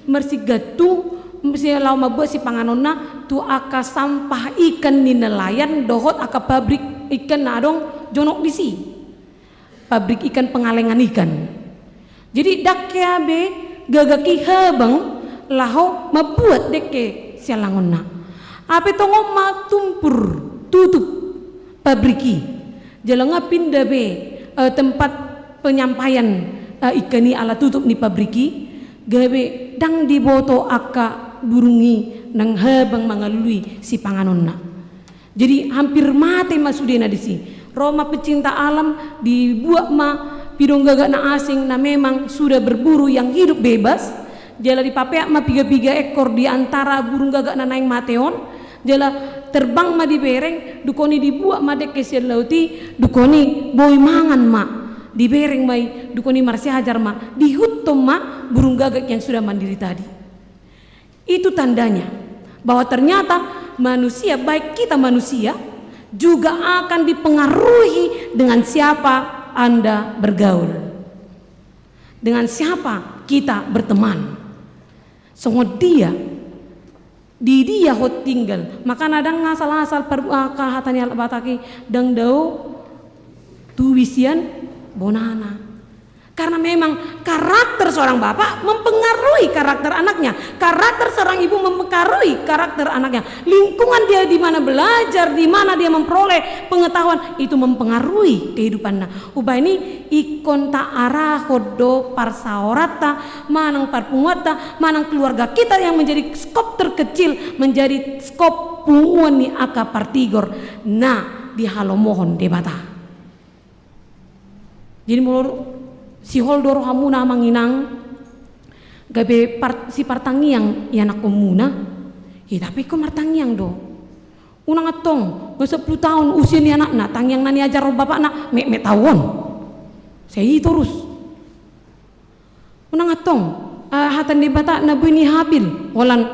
marsigantung, si laho mambuat sipanganonna tu angka sampah ikan ni nelayan dohot angka pabrik ikan na adong jonok disi. Pabrik ikan, pengalengan ikan. Jadi ndang hea be gagak i habang laho mambuat dengke sialangonna. Hape tongon ma tumpur, tutup pabrik i. Jala nunga pinda be, eh, tempat penyampaian, eh, ikan i ala tutup ni pabrik i, gabe ndang diboto angka burung i nang habang mangalului sipanganonna. Jadi hampir mate ma sudena disi. Ro ma pecinta alam, dibuat ma pidong gagak na asing na memang sudah berburu yang hidup bebas, jala dipapeak ma piga-piga ekor di antara burung gagak na naeng mate on, jala terbang ma dibereng, dungkon i dibuat ma dengke sian laut i, dungkon i boi mangan ma, dibereng ma i, dungkon i marsiajar ma, diihuthon ma burung gagak yang sudah mandiri tadi. Itu tandanya bahwa ternyata manusia, baik kita manusia, juga akan dipengaruhi dengan siapa Anda bergaul, dengan siapa kita berteman. Songon dia, di dia ho tinggal. Makana ndang asal-asal par-, ah, hata ni halak Batak i, ndang dao tubi sian bonana. Karena memang karakter seorang bapak mempengaruhi karakter anaknya, karakter seorang ibu mempengaruhi karakter anaknya. Lingkungan dia di mana belajar, di mana dia memperoleh pengetahuan, itu mempengaruhi kehidupanna. Umbahen i ingkon taarahon do parsaoranta, manang parpunguanta, manang keluarga kita yang menjadi skop terkecil, menjadi skop punguan ni angka partigor na dihalomohon Debata. Jadi molo sihol do rohamuna amang inang, gabe par-, sipartangiang ianakkonmuna, i tapi ingkon martangiang do. Unang antong, nunga sampulu taon usia ni anakna, tangiang na niajarhon bapakna, metmet taon. Sai i torus. Unang antong, ah, hata ni Debata na boi ni Habil, holan,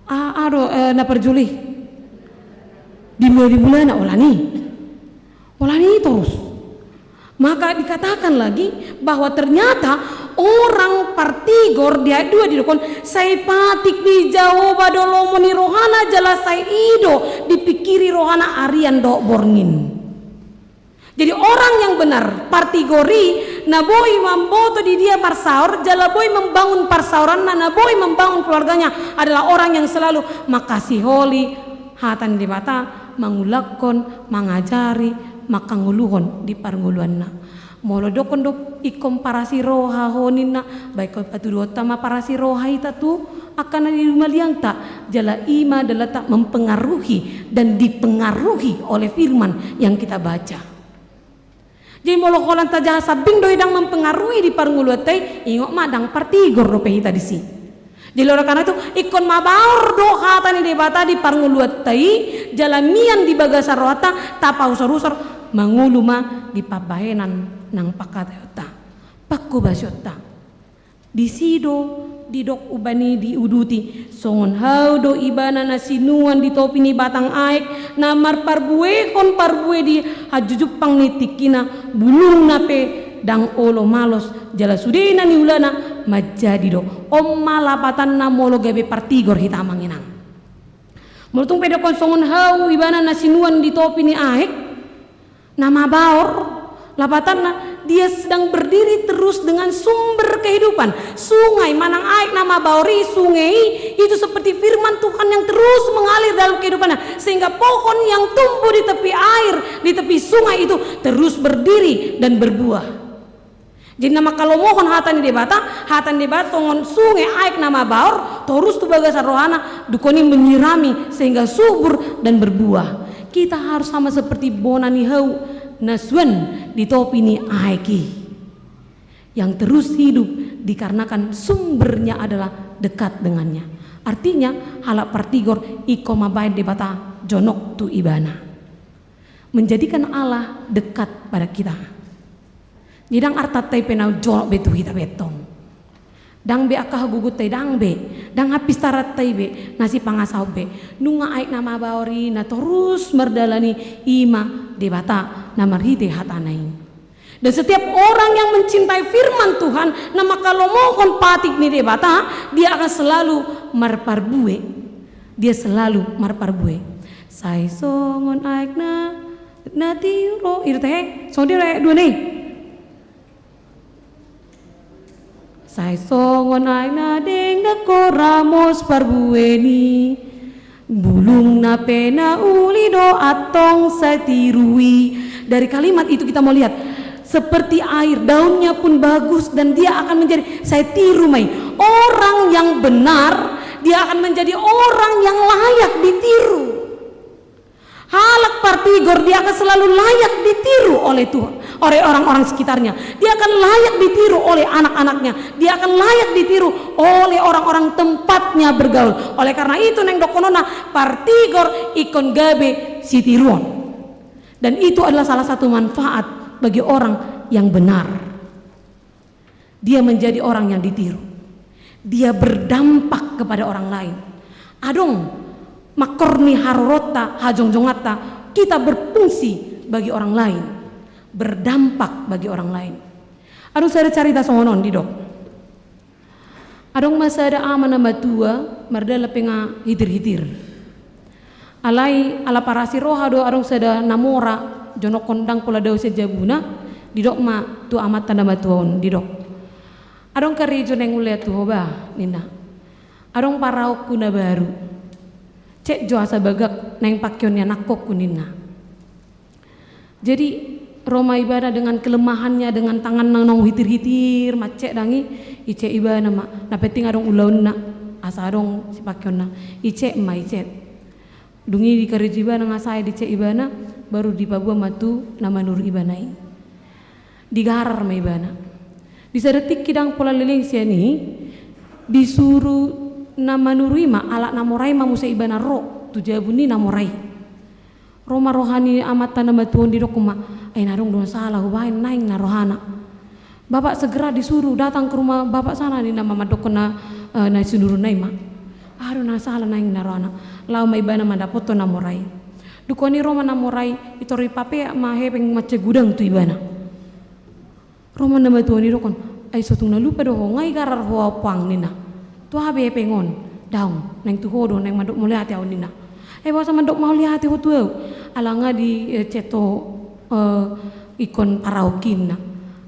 ah, aha do, eh, na parjolo i. Di mula, di mulana, holan i. Holan i torus. Maka dikatakan lagi bahwa ternyata orang partigor di ayat dua didok on, sai patik ni Jahowa do lomo ni rohana jala sai i do dipingkiri rohana arian dohot borngin. Jadi orang yang benar, partigor i, na boi mamboto di dia parsaor, jala boi membangun parsaoranna, na boi membangun keluarganya adalah orang yang selalu mangkasiholi hata ni Debata, mangulakhon, mangajari, mangkangoluhon di parngoluanna. Molo didokkon do ingkon parasi roha ho ninna, baen patuduhonta ma parasi roha hita tu angka na di maliangta, jala i ma dalanta mempengaruhi dan dipengaruhi oleh firman yang kita baca. Jadi molo holan tajaha sambing do i ndang mempengaruhi di parngoluanta i, ingot ma ndang partigor dope hita disi. Jadi oleh karena itu, ingkon mabaor do hata ni Debata di parngoluanta i, jala mian di bagasan rohanta, tapausor-usor, mangolu ma di pambahenan nang pangkataionta, panghobasionta. Disi do didok umbahen i diuduti, songon hau do ibana na sinuan di topi ni batang aek, na marparbuehon parbue di hajujumpang ni tingkina, bulungna pe ndang olo malos, jala sude na niulana manjadi do. On ma lapatanna molo gabe partigor hita amang inang. Molo tung pe didokkon songon hau ibana na sinuan di topi ni aek, na mabaor, lapatanna, dia sedang berdiri terus dengan sumber kehidupan. Sungai manang aek na mabaor i, sungai i, itu seperti firman Tuhan yang terus mengalir dalam kehidupannya, sehingga pohon yang tumbuh di tepi air, di tepi sungai itu terus berdiri dan berbuah. Jadi na manghalomohon hata ni Debata, hata ni Debata songon sunge aek na mabaor, torus tu bagasan rohana, dungkon i menyirami sehingga subur dan berbuah. Kita harus sama seperti bona ni hau na suan di topi ni aek i, yang terus hidup dikarenakan sumbernya adalah dekat dengannya. Artinya, halak partigor ingkon mambaen Debata jonok tu ibana. menjadikan Allah dekat pada kita. Jadi ndang artanta i pe na jonok be tu hita be antong. Ndang be angka hagogoonta i, ndang be, ndang hapistaranta i be na sipangasahon be. Nunga aek na mabaor i na torus mardalan i, i ma Debata na marhite hatana i. Dan setiap orang yang mencintai firman Tuhan, na manghalomohon patik ni Debata, dia akan selalu marparbue. Dia selalu marparbue. Sai songon aek na, na tiur, i do tahe, songon dia aek dua na i. Sai songon aek na denggan, ramos parbue ni, bulungna pe na uli do antong sai tiur i. Dari kalimat itu kita mau lihat, seperti air, daunnya pun bagus dan dia akan menjadi, sai tiur ma i. Orang yang benar, dia akan menjadi orang yang layak ditiru. Halak partigor, dia akan selalu layak ditiru oleh Tuhan, oleh orang-orang sekitarnya. Dia akan layak ditiru oleh anak-anaknya. Dia akan layak ditiru oleh orang-orang tempatnya bergaul. Oleh karena itu, naeng dohononna, partigor ingkon gabe sitiruon. Dan itu adalah salah satu manfaat bagi orang yang benar. Dia menjadi orang yang ditiru. Dia berdampak kepada orang lain. Adong mangkorni haroronta, hajongjonganta, kita berfungsi bagi orang lain, berdampak bagi orang lain. Adong sada carita songon on didok. Adong ma sada ama na matua, mardalan pe nga hitir-hitir. Alai ala parasi roha do, adong sada na mora, jonokkon ndang pola dao sian jabuna, didok ma tu amanta na matua on, didok. Adong karejo naeng hulean tu ho bah, ninna. Adong paraonku na baru. Cek jo asa bagak naeng pakeon ni anakkonku, ninna. Jadi, ro ma ibana dengan kelemahannya, dengan tanganna naung hitir-hitir, mancek ndang i, icek ibana ma. Na penting adong ulaonna, asa adong sipakeonna. Icek ma, icek. Dung i dikarejo ibana, nga sae dicek ibana, baru dipaboa ma tu na manuru ibana i. Digarar ma ibana. Di sada tingki ndang pola leleng sian i, disuru na manuru i ma, halak na mora i ma muse ibana ro tu jabu ni na mora i. Ro ma roha ni amanta na matua on, didok ma, ai na adong do na sala hubaen, naeng na rohana. Bapak segera disuruh datang ke rumah bapak sana, ninna ma mandokkon na, eh, na sinuruna i ma. Adong na sala, naeng na rohana. Laho ma ibana mandapothon na mora i. Dung i ro ma na mora i, itor i papeak ma hepeng mansai godang tu ibana. Ro ma na matua on, didokkon, ai so tung na lupa do ho, nga igarar ho au puang, ninna. Tu aha be hepeng on? Daong, naeng tu ho do, naeng mandok mauliate au, ninna. Ai boasa mandok mauliate ho tu au? Ala nga di, eh, chat ho, eh, ingkon paraonki, ninna.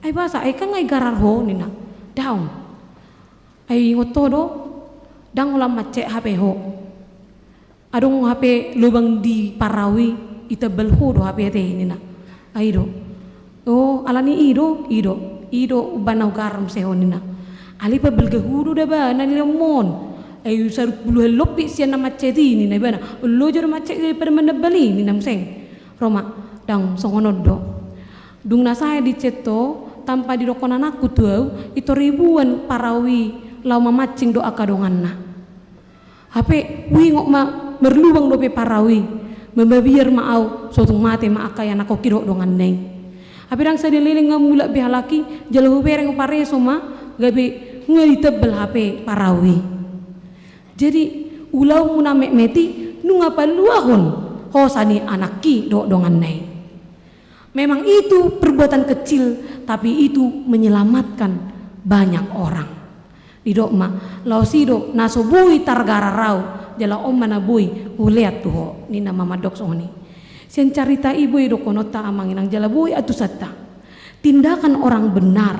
Ai boasa, ai kan nga igarar ho, ninna. Daong. Ai ingot ho do, ndang holan mancek hape ho. Adong hape lobang di parau i, itambal ho do hape ate, ninna. Ai i do. O, alani i do, i do. I do umbahen na hugarar muse ho, ninna. Alai pabalga ho do da ba na nilehonmon. Ai sampulu hali lobi sian na mancet i, ninna ibana. Loja do mancet daripada manambal i, ninna muse. Ro ma, daong, songon on do. Dung na sae dichat ho, tanpa didokkon anakku tu au, itor ibuan parau i laho mamancing do angka donganna. Hape huingot ma marlubang dope parau i, ma mabiar ma au, so tung mate ma angka ianakhonki dohot donganna i. Hape ndang sada leleng nga mulak be halak i, jala hubereng pareso ma, gabe nunga ditambal hape parau i. Jadi, ulaonmuna metmet i, nunga paluahon hosa ni anakki dohot donganna i. Memang itu perbuatan kecil, tapi itu menyelamatkan banyak orang. Didok ma, laos i do na so boi targarar au, jala on ma na boi hulean tu ho, ninna ma mandok songon i. Sian carita i boi dohononta amang inang jala boi atusanta. Tindakan orang benar.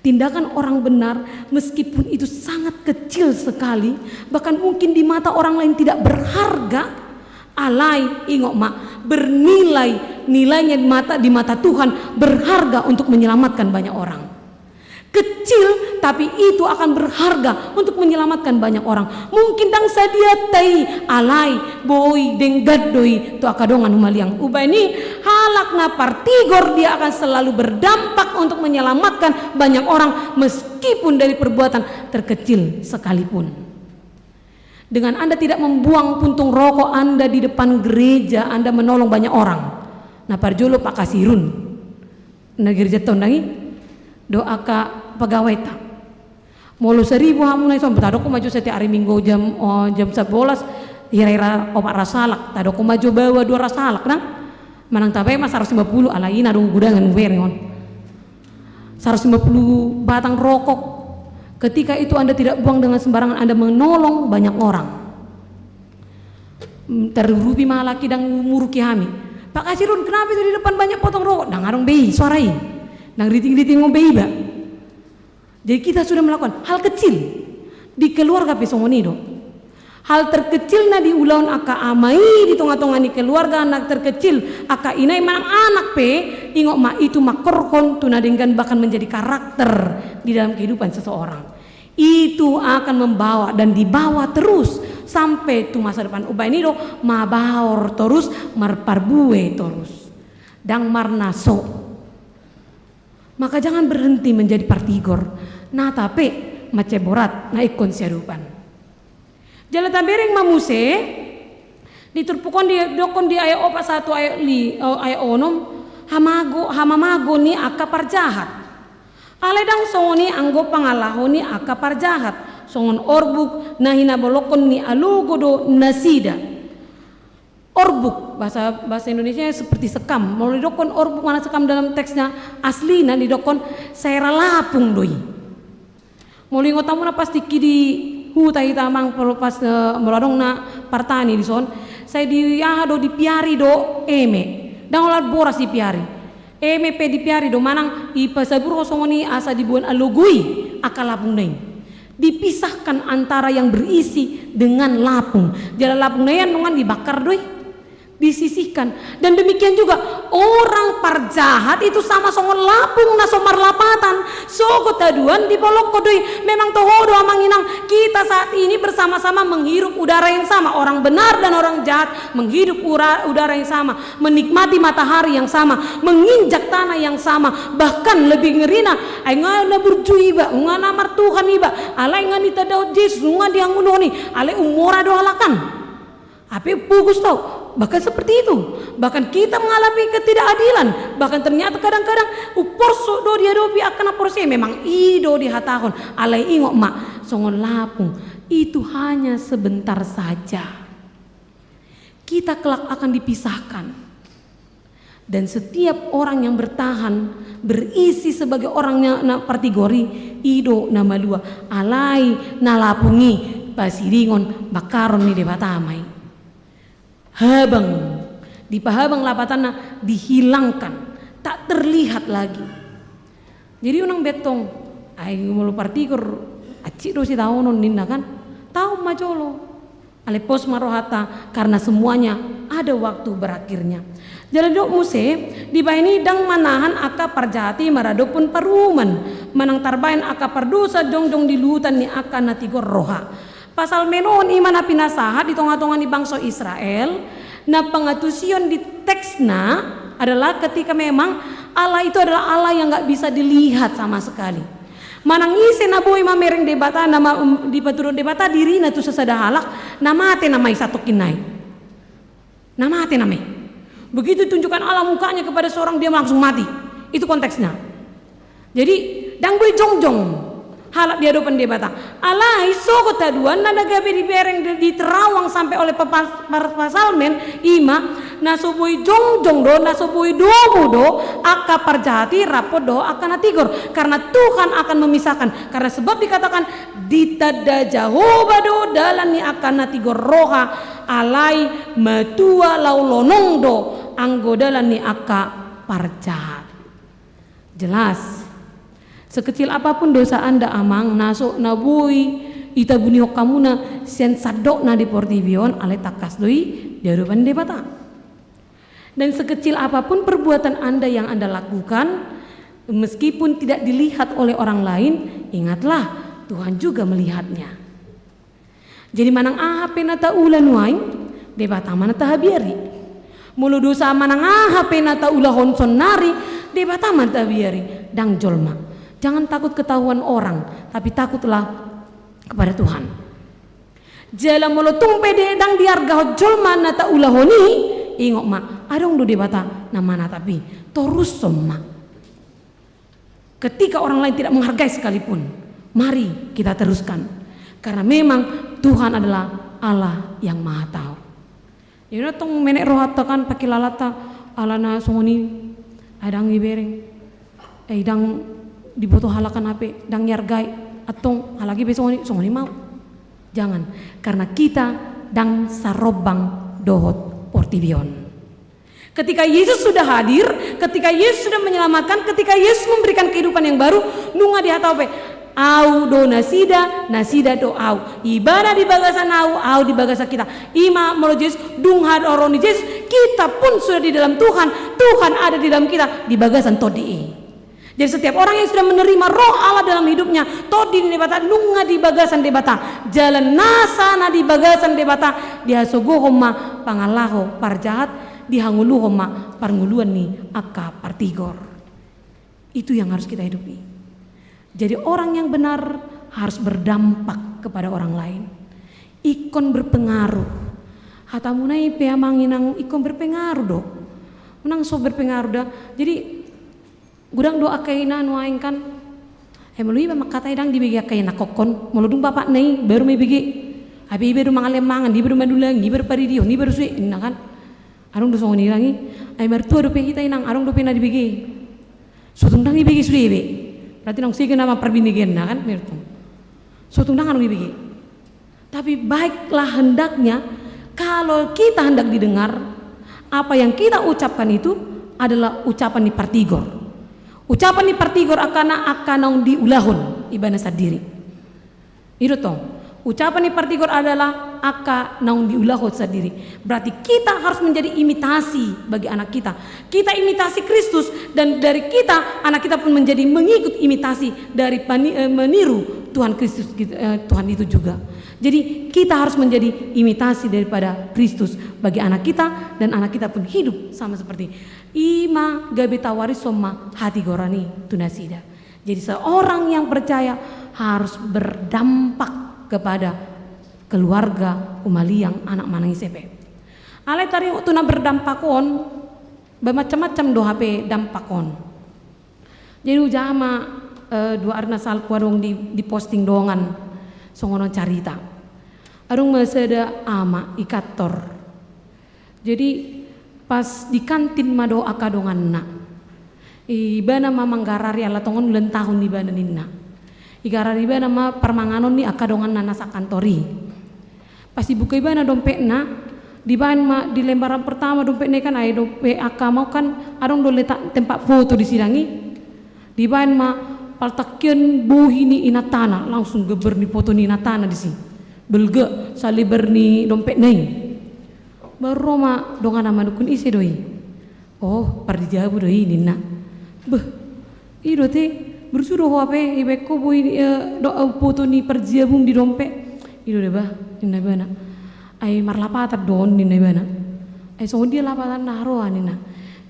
Tindakan orang benar, meskipun itu sangat kecil sekali, bahkan mungkin di mata orang lain tidak berharga, alai, ingot ma, bernilai, nilainya di mata, di mata Tuhan berharga untuk menyelamatkan banyak orang. Kecil, tapi itu akan berharga untuk menyelamatkan banyak orang. Mungkin ndang sadia ta i, alai boi denggan do i tu angka dongan humaliang. Umbahen i, halak na partigor, dia akan selalu berdampak untuk menyelamatkan banyak orang, meskipun dari perbuatan terkecil sekalipun. Dengan Anda tidak membuang puntung rokok Anda di depan gereja, Anda menolong banyak orang. Na parjolo Pak Kasirun, na gerejanta on dang i, dohot angka pegawai ta. Molo saribu hamu na i son, tadok ma jo setiap hari Minggu jam, oh, jam sebelas, hira-hira opat ratus halak, tadok ma jo baoa dua ratus halak dang. Manang tabaen ma seratus lima puluh, alai i na adong gudangan hubereng on. Seratus lima puluh batang rokok. Ketika itu Anda tidak buang dengan sembarangan, Anda menolong banyak orang. Mm, terurupi ma halak i dang muruki hami. Pak Kasirun, kenapa itu di depan banyak potong rokok? Dang adong be i suara i. Dang riting-riting on be iba. Jadi kita sudah melakukan hal kecil. Di keluarga pe songon i do. Hal terkecil na diulahon angka ama i di tonga-tonga ni keluarga, anak terkecil, angka ina i manang anak pe, ingot ma, itu mangkorhon tu na denggan, bahkan menjadi karakter di dalam kehidupan seseorang. Itu akan membawa dan dibawa terus sampai tu masa depan. Umbahen i do, mabaor torus, marparbue torus. Dang marnaso. Maka jangan berhenti menjadi partigor. Nata pe mansai borat na ingkon siadopan. Jala tabereng ma muse, di turpuk on didokkon di ayat opat sahat tu ayat li-, eh, ayat onom, hamago, hamamago ni angka parjahat. Alai dang songon i anggo pangalaho ni angka parjahat, songon orbuk na hinabolokkon ni alogo do nasida. Orbuk, bahasa, bahasa Indonesia seperti sekam. Molo didokkon orbuk manang sekam dalam teksnya aslina didokkon saera lapung do i. Molo ingot hamu na pas tingki di huta hita amang, molo pas, eh, molo adong na partani dison, sai di aha do, dipiari do eme. Dang olat boras dipiari. Eme pe dipiari do manang dipasaburhon songon i asa diboan alogo i angka lapungna i. Dipisahkan antara yang berisi dengan lapung. Jala lapungna i nunga dibakar do i. Disisihkan. Dan demikian juga orang parjahat itu sama songon lapung na so marlapatan. Sogot haduan dibolokkon do i. Memang toho do amang inang, kita saat ini bersama-sama menghirup udara yang sama. Orang benar dan orang jahat menghirup ura-, udara yang sama, menikmati matahari yang sama, menginjak tanah yang sama, bahkan lebih ngerina, ai nga na burju iba, nga na martuhan iba, alai nga ditandahon Jesus, nga dianguluhon i, alai umora do halakan. Ape pogos tau, bahkan seperti itu. Bahkan kita mengalami ketidakadilan, bahkan ternyata kadang-kadang umporsuk do diadopi angka na porsuk i, memang i do dihatahon, alai ingot ma, songon lapung, itu hanya sebentar saja. Kita kelak akan dipisahkan. Dan setiap orang yang bertahan, berisi sebagai orang yang na partigor i, i do na malua, alai na lapung i pasidingon bakaron ni Debata ma i. Habang, dipahabang lapatanna, dihilangkan, tak terlihat lagi. Jadi unang be tong, ai molo partigor, hansit do sitaonon ninna kan, taon ma jolo. Alai pos ma rohanta, karena semuanya ada waktu berakhirnya. Jala didok muse, dibahen i ndang manahan angka parjahat i maradophon paruhuman, manang tarbahen angka pardosa jongjong di luhutan ni angka na tigor roha. Pasal menon i ma na pinasahat di tonga-tonga ni bangso Israel, na pangatusion di teksna adalah ketika memang Allah itu adalah Allah yang nggak bisa dilihat sama sekali. Manang ise na boi mamereng Debata, na ma-, dipatuduhon Debata dirina tu sasada halak, na mate nama i satongkin nai. Na mate nama i. Begitu tunjukkan Allah mukanya kepada seorang, dia langsung mati. Itu konteksnya. Jadi, ndang boi jongjong halak di adopan Debata. Alai sogot haduan na gabe dibereng di, di Terawang sampe oleh pepas-, par-, Pasalmen, i ma, na so boi jongjong do, na so boi domu do angka parjahat i rap dohot angka na tigor. Karena Tuhan akan memisahkan. Karena sebab dikatakan, ditanda Jahowa do dalan ni angka na tigor roha, alai matua laho lonong do anggo dalan ni angka parjahat. Jelas. Sekecil apapun dosa Anda, amang, na so na boi itabunihon hamuna sian sandokna di portibi on, alai tangkas do i di adopan Debata. Dan sekecil apapun perbuatan Anda yang Anda lakukan, meskipun tidak dilihat oleh orang lain, ingatlah, Tuhan juga melihatnya. Jadi manang aha pe na taula nuaeng, Debata ma na tahabiari. Molo dosa manang aha pe na taulahon sonnari, Debata ma na tahabiari, ndang jolma. Jangan takut ketahuan orang, tapi takutlah kepada Tuhan. Jala molo tung pe ndang diargahon jolma na taulahon i, ingot ma, Adong do Debata na manatap i. Torushon ma. Ketika orang lain tidak menghargai sekalipun, mari kita teruskan. Karena memang Tuhan adalah Allah yang Maha Tahu. Jadi na tong menek rohanta kan, pakilalanta, alana songon i, ai ndang dibereng, ai ndang diboto halak an hape, ndang dihargai, antong halak i pe songon i, songon i ma au. Jangan, karena kita ndang sarombang dohot portibi on. Ketika Yesus sudah hadir, ketika Yesus sudah menyelamatkan, ketika Yesus memberikan kehidupan yang baru, nunga dihatahon pe, au do nasida, nasida do au. Ibana di bagasan au, au di bagasan hita. I ma molo Jesus, dung haroron ni Jesus, kita pun sudah di dalam Tuhan, Tuhan ada di dalam kita, di bagasan tondi i. Jadi setiap orang yang sudah menerima Roh Allah dalam hidupnya, tondi ni Debata, nunga di bagasan Debata. Jala nasa na di bagasan Debata, dihasogohon ma pangalaho parjahat, dihangoluhon ma parngoluan ni angka partigor. Itu yang harus kita hidupi. Jadi orang yang benar harus berdampak kepada orang lain. Ingkon berpengaruh. Hatamuna i pe amang inang ingkon berpengaruh do. Unang so berpengaruh da. Jadi godang do angka ina nuaeng kan. Ai molo iba mangkatai ndang dibege angka ina kokkon, molo dung bapakna i baru ma ibege. Ai pe iba do mangalean mangan, iba do mandulangi, iba do paridihon, iba do sue, ninna kan. Adong do songon i inang i. Ai martua dope hita inang, adong dope na dibege. So tung ndang ibege sude be. Berarti naung sege nama parbinegeanna kan, berarti. So tung ndang adong ibege. Tapi baiklah hendaknya kalau kita hendak didengar, apa yang kita ucapkan itu adalah ucapan ni partigor. Ucapan ni partigor angka na, angka naung diulahon ibana sandiri. I do tong, ucapan ni partigor adalah angka naung diulahon sandiri. Berarti kita harus menjadi imitasi bagi anak kita. Kita imitasi Kristus, dan dari kita, anak kita pun menjadi mengikut imitasi dari pani-, eh, meniru Tuhan Kristus, eh, Tuhan itu juga. Jadi kita harus menjadi imitasi daripada Kristus bagi anak kita, dan anak kita pun hidup sama seperti. I ma gabe tawarishon ma hatigoran i tu nasida. Jadi seorang yang percaya harus berdampak kepada keluarga, humaliang, anak manang ise pe. Alai taringot tu na berdampak on, bermacam-macam do hape dampak on. Jadi hujaha ma, eh, dua ari na salpu adong di, diposting dongan songon on carita. Adong ma sada ama i kantor. Jadi pas di kantin ma dohot angka donganna. Ibana ma manggarari ala tongon ulang tahun ibana ninna. Igarari ibana ma parmanganon ni angka donganna na sakantor i. Pas dibuka ibana dompetna, dibaen ma di lembaran pertama dompetna i kan, ai dope angka mau kan adong do letak tempat foto di sidang i. Dibaen ma paltangkian bohi ni inantana, langsung gambar ni foto ni inantana disi. Belga salebar ni dompetna i. Baru ro ma donganna manungkun, ise do i? Oh, pardijabu do i ninna. Beh, i do ate, burju do ho hape, ibaen ho bohi, eh, do, eh, foto ni pardijabu di dompet. I do da bah, ninna ibana. Ai marlapatan do on ninna ibana. Ai songon dia lapatanna, haroa ninna.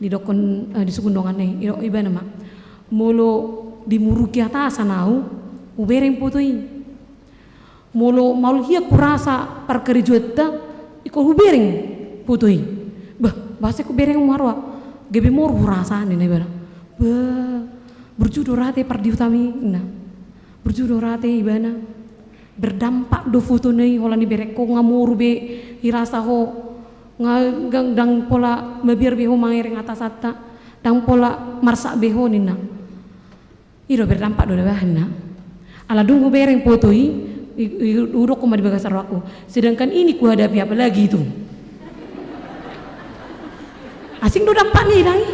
Didokkon, eh, disungkun donganna i, i do ibana ma. Molo dimuruki atasan au, hubereng foto i. Molo maol hian hurasa parkarejoanta, ingkon hubereng foto i. Bah, boasa hubereng haroa? Gabe moru hurasa ninna ibana. Bah, burju do ra ate pardiutam i ninna. Burju do ra ate ibana. Berdampak do fotona i, holan ibereng ho nga moru be hurasa ho, nga ndang, ndang pola mabiar be ho mangereng atasanta, ndang pola marsak be ho ninna. I do berdampak do da bah ninna. Ala dung hubereng foto i, i, i, hudokkon ma di bagasan rohangku. Sedangkan ini kuhadapi, apalagi itu. Asing do dampakna i dang i.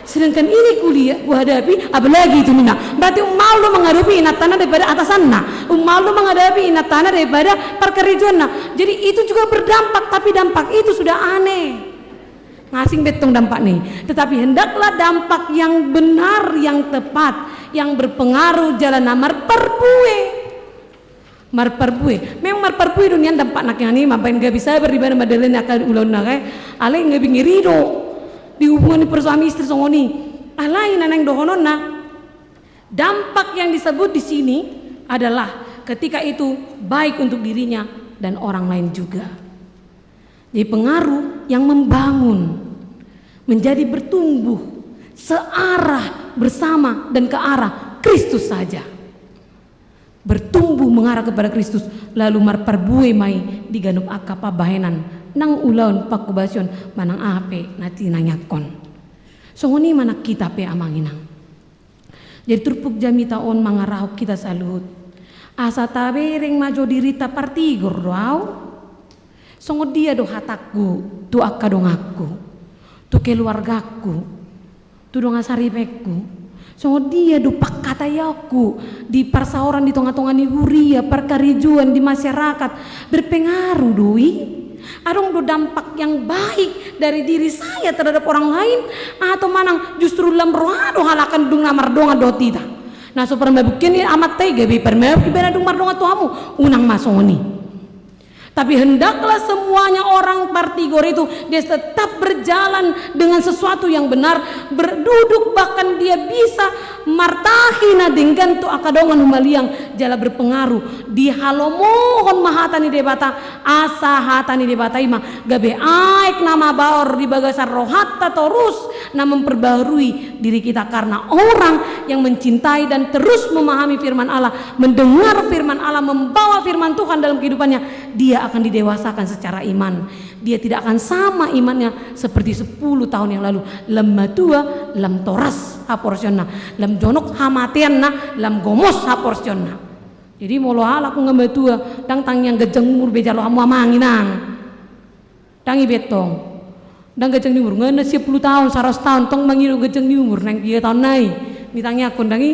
Sedangkan ini kuliah, kuhadapi, apalagi itu ninna. Berarti ummaol do menghadapi inantana daripada atasanna. Ummaol do menghadapi inantana daripada parkarejoanna. Jadi itu juga berdampak, tapi dampak itu sudah aneh. Nga asing be tong dampakna i. Tetapi hendaklah dampak yang benar, yang tepat, yang berpengaruh jala na marparbue. Marparbue. Memang marparbue do nian dampak nangkiningan i, mambaen gabe sabar ibana mandalani angka ulaonna, eh. Alai gabe ngeri do. Di hubungan ni parsuami istri songon i. Alai na naeng dohononna, dampak yang disebut di sini adalah ketika itu baik untuk dirinya dan orang lain juga. Jadi pengaruh yang membangun. Menjadi bertumbuh searah bersama dan ke arah Kristus saja. Bertumbuh mengarah kepada Kristus, lalu marparbue ma i di ganup angka pambahenan, nang ulaon, pangkobasion, manang aha pe na tinangiangkon. Songon i ma nang hita pe, amang inang. Jadi turpuk jamita on mangarahon hita saluhut, asa tabereng ma jo dirinta partigor do au. Songon dia do hatangku tu angka donganku, tu keluargangku, tu dongan saripeku? Songon dia do pangkataianku di parsaoran, di tonga-tonga ni huria, parkarejoan, di masyarakat, berpengaruh do i? Adong do dampak yang baik dari diri saya terhadap orang lain, atau manang justru lam roha do halak on dung na mardongan dohot hita? Na so parmabuk i amanta i, gabe parmabuk ibana dung mardongan tu hamu? Unang ma songon i. Tapi hendaklah semuanya orang partigor itu dia tetap berjalan dengan sesuatu yang benar, berduduk, bahkan dia bisa martahi na denggan tu angka dongan humaliang, jala berpengaruh. Dihalomohon ma hata ni Debata, asa hata ni Debata i ma gabe aek na mabaor di bagasan rohanta torus, na memperbaharui diri kita, karena orang yang mencintai dan terus memahami firman Allah, mendengar firman Allah, membawa firman Tuhan dalam kehidupannya, dia akan didewasakan secara iman. Dia tidak akan sama imannya seperti sepuluh tahun yang lalu. Lam matua, lam toras haporseonna, lam jonok hamateanna, lam gomos haporseonna. Jadi molo halak nunga matua, ndang tangiang ganjang umur be jalo hamu, amang inang. Ndang i be tong. Ndang ganjang ni umur, nunga na sia pulu taon, saratus taon, tong mangido ganjang ni umur nang piga taon nai? Nitangiangkon ndang i.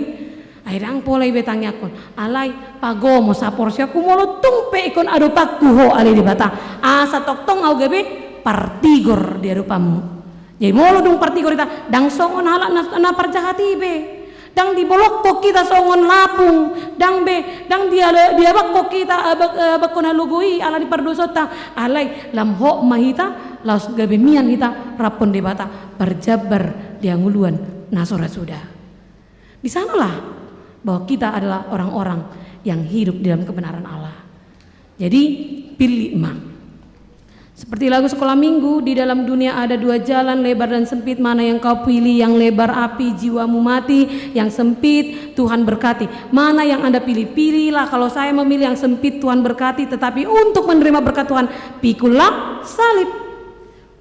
Ai ndang pola i be tangiangkon. Alai pagomos haporseaonku molo tung pe ingkon adopanku ho ale Debata, asa tongtong au gabe partigor di adopanmu. Jadi molo dung partigor hita, ndang songon halak na, na parjahat i be. Ndang dibolongkon hita songon lapung, ndang be, ndang dia, diabakkon hita, abak, abakkon halogo i ala ni pardosaonta. Alai lam hot ma hita, laos gabe mian hita raphon Debata, parjambar di hangoluan na so ra suda. Di sanalah bahwa kita adalah orang-orang yang hidup di dalam kebenaran Allah. Jadi, pilih ma. Seperti lagu sekolah minggu, di dalam dunia ada dua jalan, lebar dan sempit, mana yang kau pilih? Yang lebar api, jiwamu mati, yang sempit, Tuhan berkati. Mana yang Anda pilih? Pilihlah, kalau saya memilih yang sempit, Tuhan berkati, tetapi untuk menerima berkat Tuhan, pikullah salib.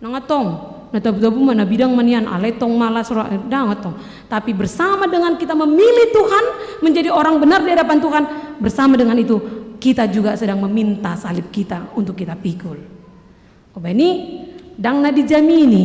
Ndang tong, na tabu-tabu ma, na bidang ma nian, alai tong malas roha, ndang tong. Tapi bersama dengan kita memilih Tuhan, menjadi orang benar di hadapan Tuhan, bersama dengan itu kita juga sedang meminta salib kita untuk kita pikul. Umbahen i, ndang na dijamini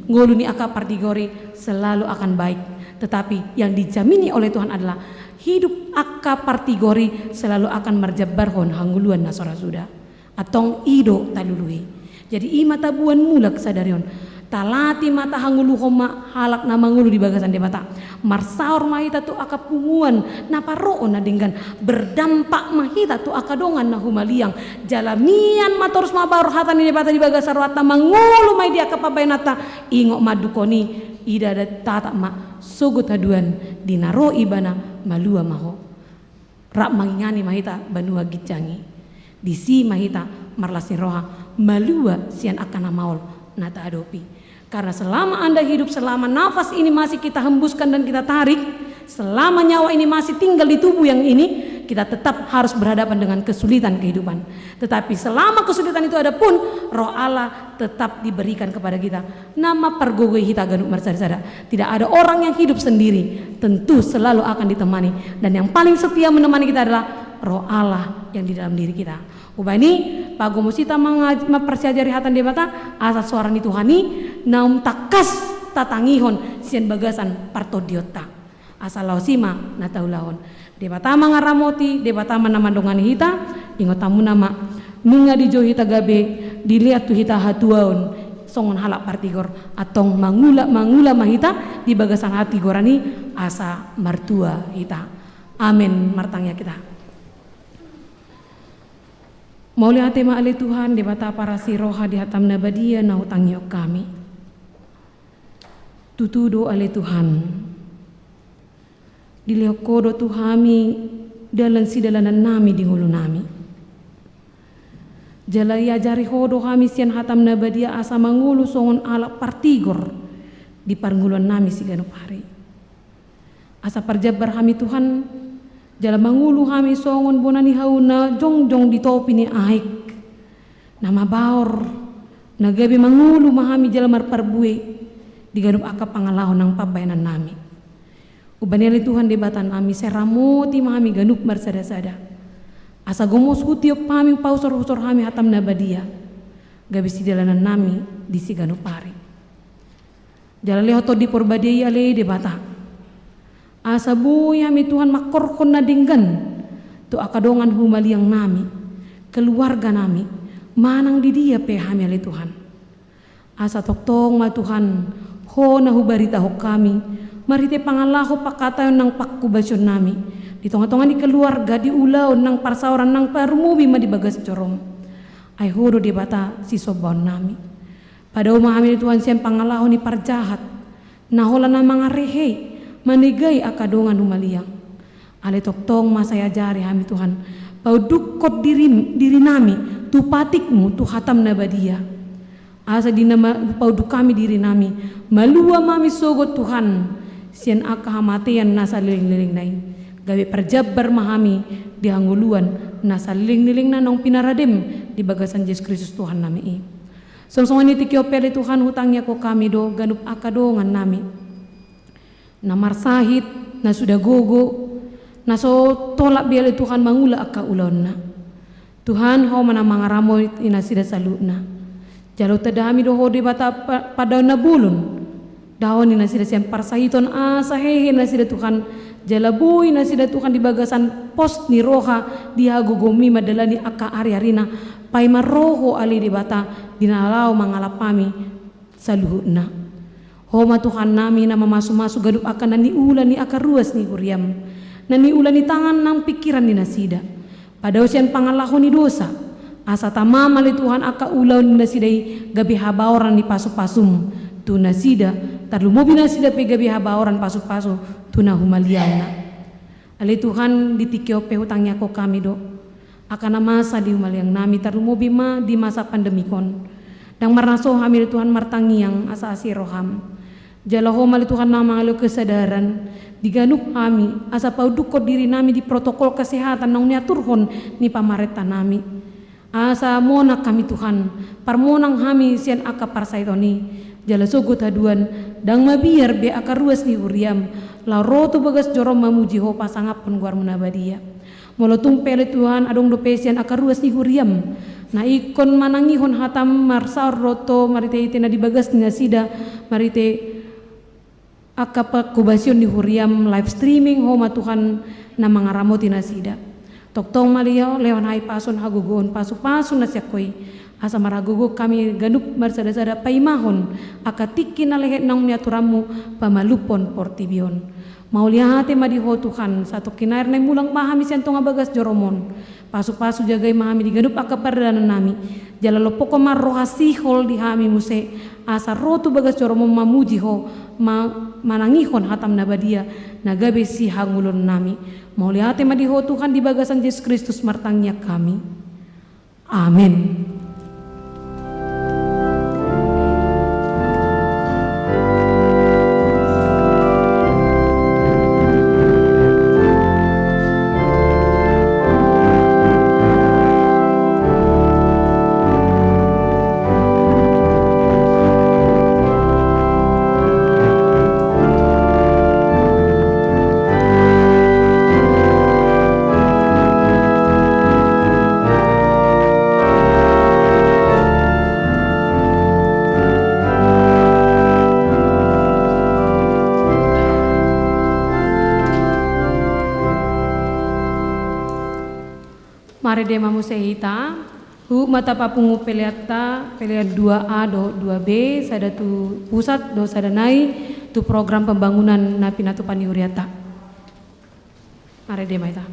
ngolu ni angka partigor i selalu akan baik, tetapi yang dijamini oleh Tuhan adalah hidup angka partigor i selalu akan marjambarhon hangoluan na so ra suda. Antong i do talului. Jadi i ma taboan mulak sadari on. Talati ma, tahangoluhon ma halak na mangolu di bagasan Debata. Marsaor ma hita tu angka punguan na parroon na denggan. Berdampak ma hita tu angka dongan na humaliang. Jala mian ma torus mabaor hata ni Debata di bagasan rohanta, mangolu ma i di angka pambahenanta. Ingot ma anduk on i, ida da tatap ma sogot haduan di na ro ibana, malua ma ho. Rap mangingani ma hita banua ginjang i. Disi ma hita marlas ni roha, malua sian angka na maol na taadopi. Karena selama Anda hidup, selama nafas ini masih kita hembuskan dan kita tarik, selama nyawa ini masih tinggal di tubuh yang ini, kita tetap harus berhadapan dengan kesulitan kehidupan. Tetapi selama kesulitan itu ada pun, Roh Allah tetap diberikan kepada kita. Na mampargogoi hita ganup marsada-sada. Tidak ada orang yang hidup sendiri, tentu selalu akan ditemani. Dan yang paling setia menemani kita adalah Roh Allah yang di dalam diri kita. Umbahen i, pagomos hita manga-, mamparsiajari hata ni Debata, asa soara ni Tuhan i naung tangkas tatangihon sian bagasan partondionta. Asa laos i ma na taulahon. Debata mangaramoti, Debata ma na mandongani hita. Ingot hamuna ma, nunga dijou hita gabe dilehon tu hita hatuaon songon halak partigor, antong mangula, mangula ma hita di bagasan hatigoran i asa martua hita. Amen. Martangiang hita. Mauliate ma ale Tuhan, Debata parasi roha, di hataM na badia na hutangihon hami. Tutu do ale Tuhan, dilehon Ho do tu hami dalan sidalanan nami di ngolu nami. Jala iajari Ho do hami sian hataM na badia asa mangolu songon halak partigor, di parngoluannami siganup ari. Asa parjambar hami Tuhan, jala mangolu hami songon bona ni hau na jongjong di topi ni aek, na mabaor, na gabe mangolu ma hami jala marparbue di ganup angka pangalaho nang pambahenannami. Umbahen i ale Tuhan Debatanami, sai ramoti ma hami ganup marsadasada. Asa gomos hutiop hami, hupausor-usor hami hatam na badia, gabe sidalanannami di siganup ari. Jala lehon Tondi Porbadia i ale Debata, asa boi hami Tuhan mangkorhon na denggan tu angka dongan humaliangnami, keluarganami, manang di dia pe hami ale Tuhan. Asa tongtong ma Tuhan, Ho na hubaritahon hami marhite pangalaho, pangkataion nang pangkobasionnami di tonga-tonga ni keluarga, di ulaon nang parsaoran nang parumobi ma di bagas jorom. Ai Ho do Debata sisombaonnami. Padao ma hami Tuhan sian pangalaho ni parjahat, na holan na mangarehei, manegai angka dongan humaliang. Ale tongtong ma sai ajari hami Tuhan, paundukkon diri, dirinami tu patikmu, tu hatam na badia. Asa di na ma-, paunduk hami dirinami, malua ma hami sogot Tuhan sian angka hamatean na saleleng-lelengna i, gabe parjambar ma hami di hangoluan na saleleng-lelengna naung pinaradem di bagasan Jesus Kristus Tuhannami i. Songon i tingki on pe ale Tuhan, hutangiangkon hami do ganup angka dongannami na marsahit, na suda gogo, na so tolap be ale Tuhan mangula angka ulaonna. Tuhan, Ho ma na mangaramoti nasida saluhutna. Jala hutanda hami do Ho Debata pa-, pandaon na bolon. Daon ni nasida sian parsahiton, asa hehe nasida Tuhan, jala boi nasida Tuhan di bagasan pos ni roha, di hagogoonmi mandalani angka ari-arina, paima ro Ho ale Debata di na laho mangalap hami saluhutna. Ho ma Tuhannami na mamasu-masu ganup angka na niula ni angka ruas ni huriam, na niula ni tangan nang pingkiran ni nasida. Padao sian pangalaho ni dosa, asa tama ma ale Tuhan angka ulaon ni nasida i gabe habaoran ni pasu-pasum tu nasida, tarlumobi nasida pe gabe habaoran pasu-pasu tu na humaliangna. Ale Tuhan, di tingki on pe hutangiangkon hami do angka na masa di humaliangnami, tarlumobi ma di masa pandemik on. Ndang marnaso hami ale Tuhan martangiang asa asi roham. Jala Ho ma ale Tuhan na mangalehon kesadaran di ganup hami, asa paundukkon dirinami di protokol kesehatan naung niaturhon ni pamarentanami. Asa monang hami Tuhan, parmonang hami sian angka parsahiton i, jala sogot haduan, ndang mabiar be angka ruas ni huriam, laho ro tu bagas jorom mamuji Ho, pasangaphon goarmu na badia. Molo tung pe ale Tuhan, adong dope sian angka ruas ni huriam na ingkon manangihon hatam marsaor dohot Ho marhite-hite na di bagas ni nasida, marhite angka pangkobasion ni huriam live streaming, Ho ma Tuhan na mangaramoti nasida. Tongtong ma ale Ho, lehon hahipason, hagogoon, pasu-pasu na sian Ho i, asa marhagogoon hami ganup marsada-sada paimahon angka tingki na lehet naung niaturanmu pamalumhon portibi on. Mauliate ma di Ho Tuhan, satongkin ari na mulak ma hami sian tonga bagas jorom on. Pasu-pasu jagai ma hami di ganup angka pardalanannami. Jala lompokhon ma roha sihol di hami muse, asa ro tu bagas jorom on mamuji Ho, ma-, manangihon hatam na badia, na gabe sihangoluonnami. Mauliate ma di Ho Tuhan, di bagasan Jesus Kristus martangiang hami. Amen. Marende ma muse hita. Huhut ma tapapungu peleanta, pelean dua A dohot dua B, sada tu pusat dohot sada nai, tu program pembangunan na pinatupa ni hurianta. Marende ma hita.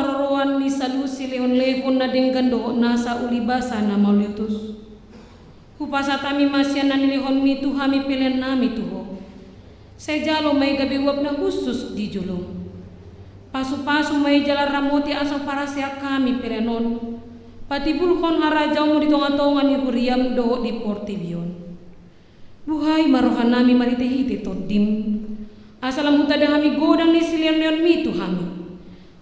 haroroan ni saluhut silehonlehon na denggan dohot nasa ulibasa na mauliutus. Hupasahat hami ma sian na nilehonmi tu hami peleannami tu Ho. Sai jalo ma i gabe uap na hushus di jolom. Pasupasu ma i jala ramoti asa huparasehon hami pelean on. Patibulhon harajaonmu di tongatonga ni huriam dohot di portibi on. Buhai ma rohanami marhitehite Tondim, asa lam hutanda hami godang ni silehonlehonmi tu hami.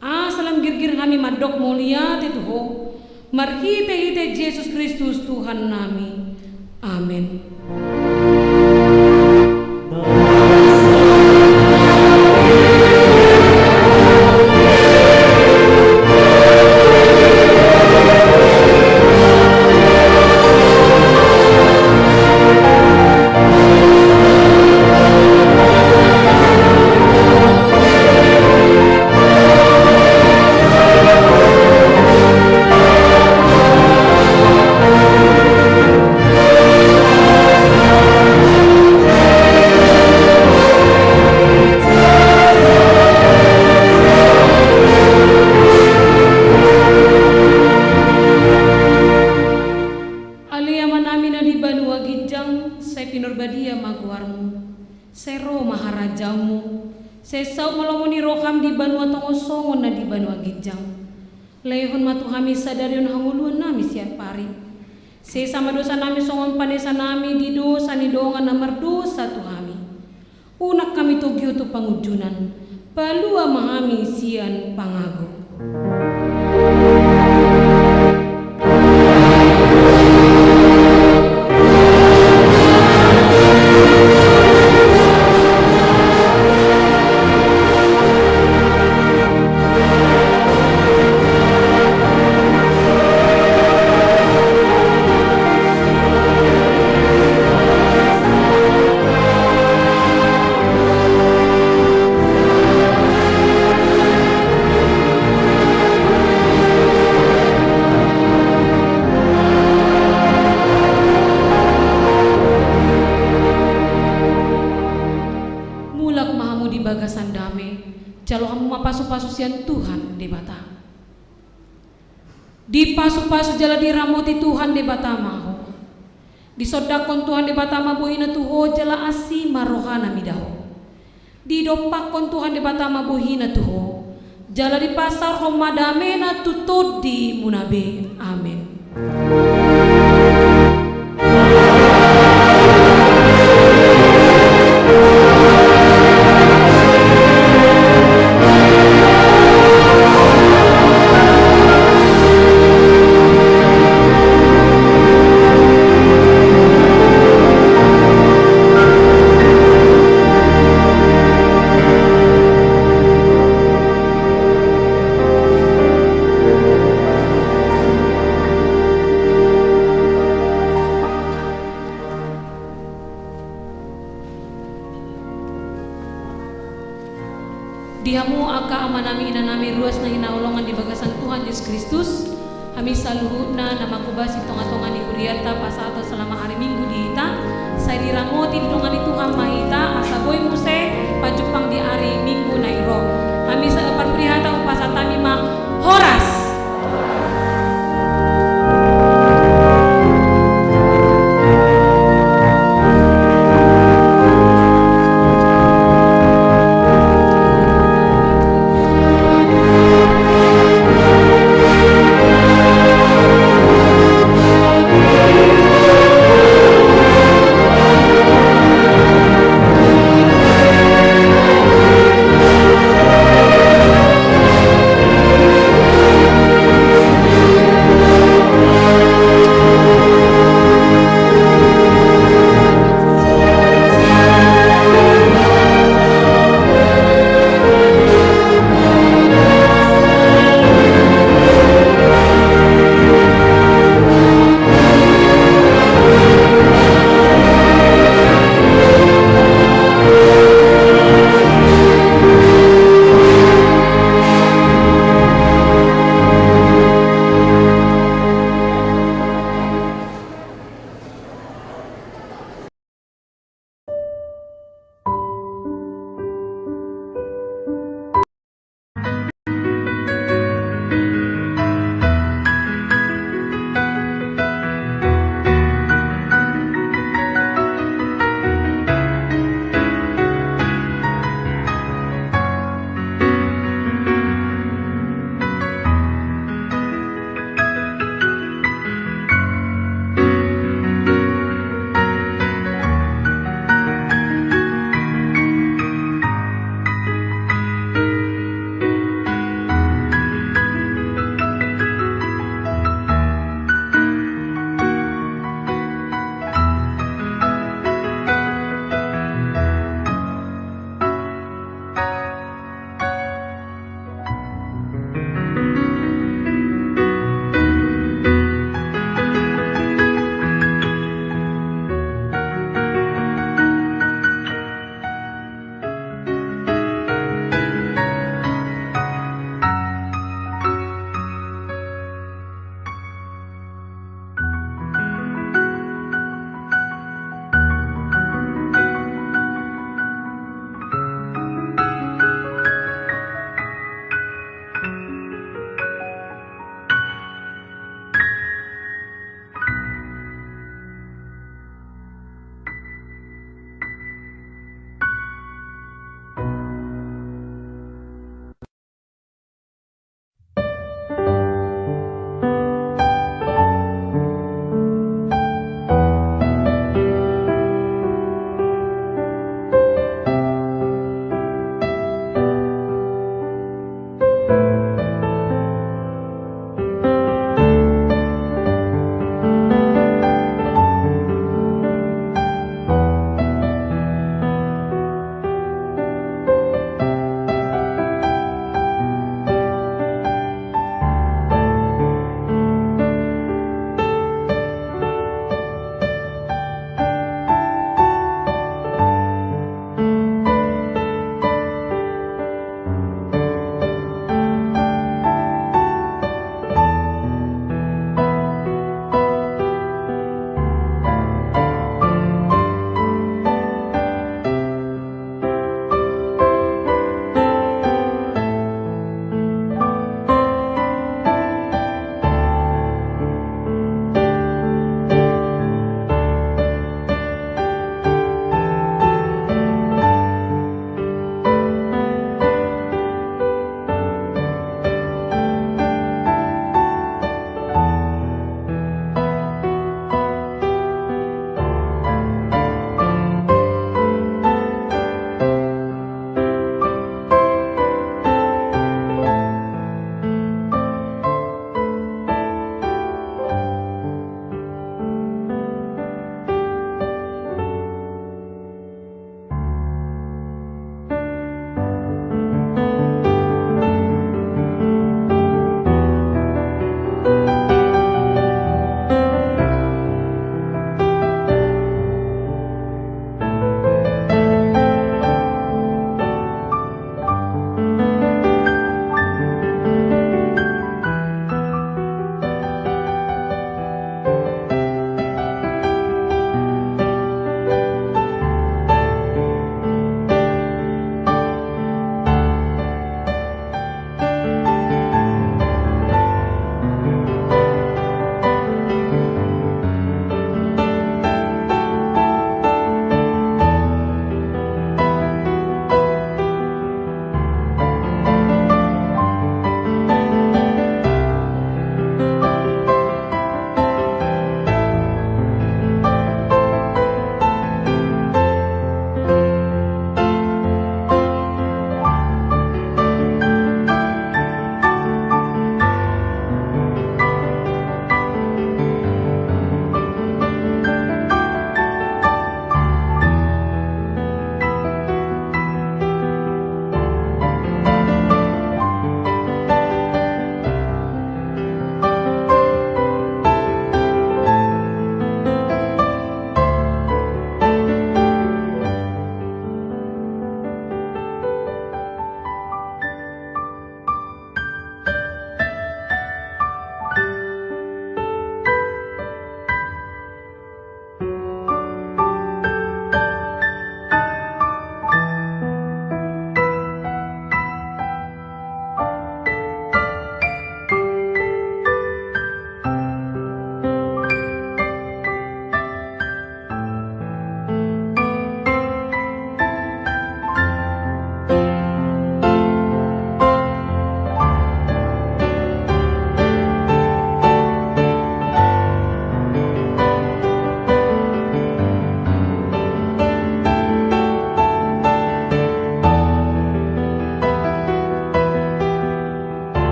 Asa lam girgir hami mandok mauliate tu Ho, marhitehite Jesus Kristus Tuhannami. Amen. Ale Amanami na di banua ginjang, sai pinarbadia ma goarmu. Sai ro ma harajaonmu. Sai saut ma lomo ni roham di banua tonga on songon na di banua ginjang. Lehon ma tu hami sadari on hangoluannami siapari. Sesa ma dosanami songon panesanami di dosa ni dongan na mardosa tu hami. Unang hami togihon tu pangunjunan, palua ma hami sian pangago. Mulak ma hamu di bagasan dame, jalo hamu ma pasupasu sian Tuhan Debata. Dipasupasu jala diramoti Tuhan Debata ma ho. Disondangkon Tuhan Debata ma bohina tu ho jala asi ma rohana mida ho. Didompakkon Tuhan Debata ma bohina tu ho, jala dipasaorhon ma damena tu tondimuna be. Amen. Di hamu angka amanami inanami ruas na hinaholongan di bagasan Tuhan Jesus Kristus, hami saluhutna na mangkobasi tongatonga ni hurianta pasahathon salama ari Minggu di hita, sai diramoti didongani Tuhan ma hita, asa boi muse pajumpang di ari Minggu na i ro. Hami sa-, parpudi hata hupasahat hami ma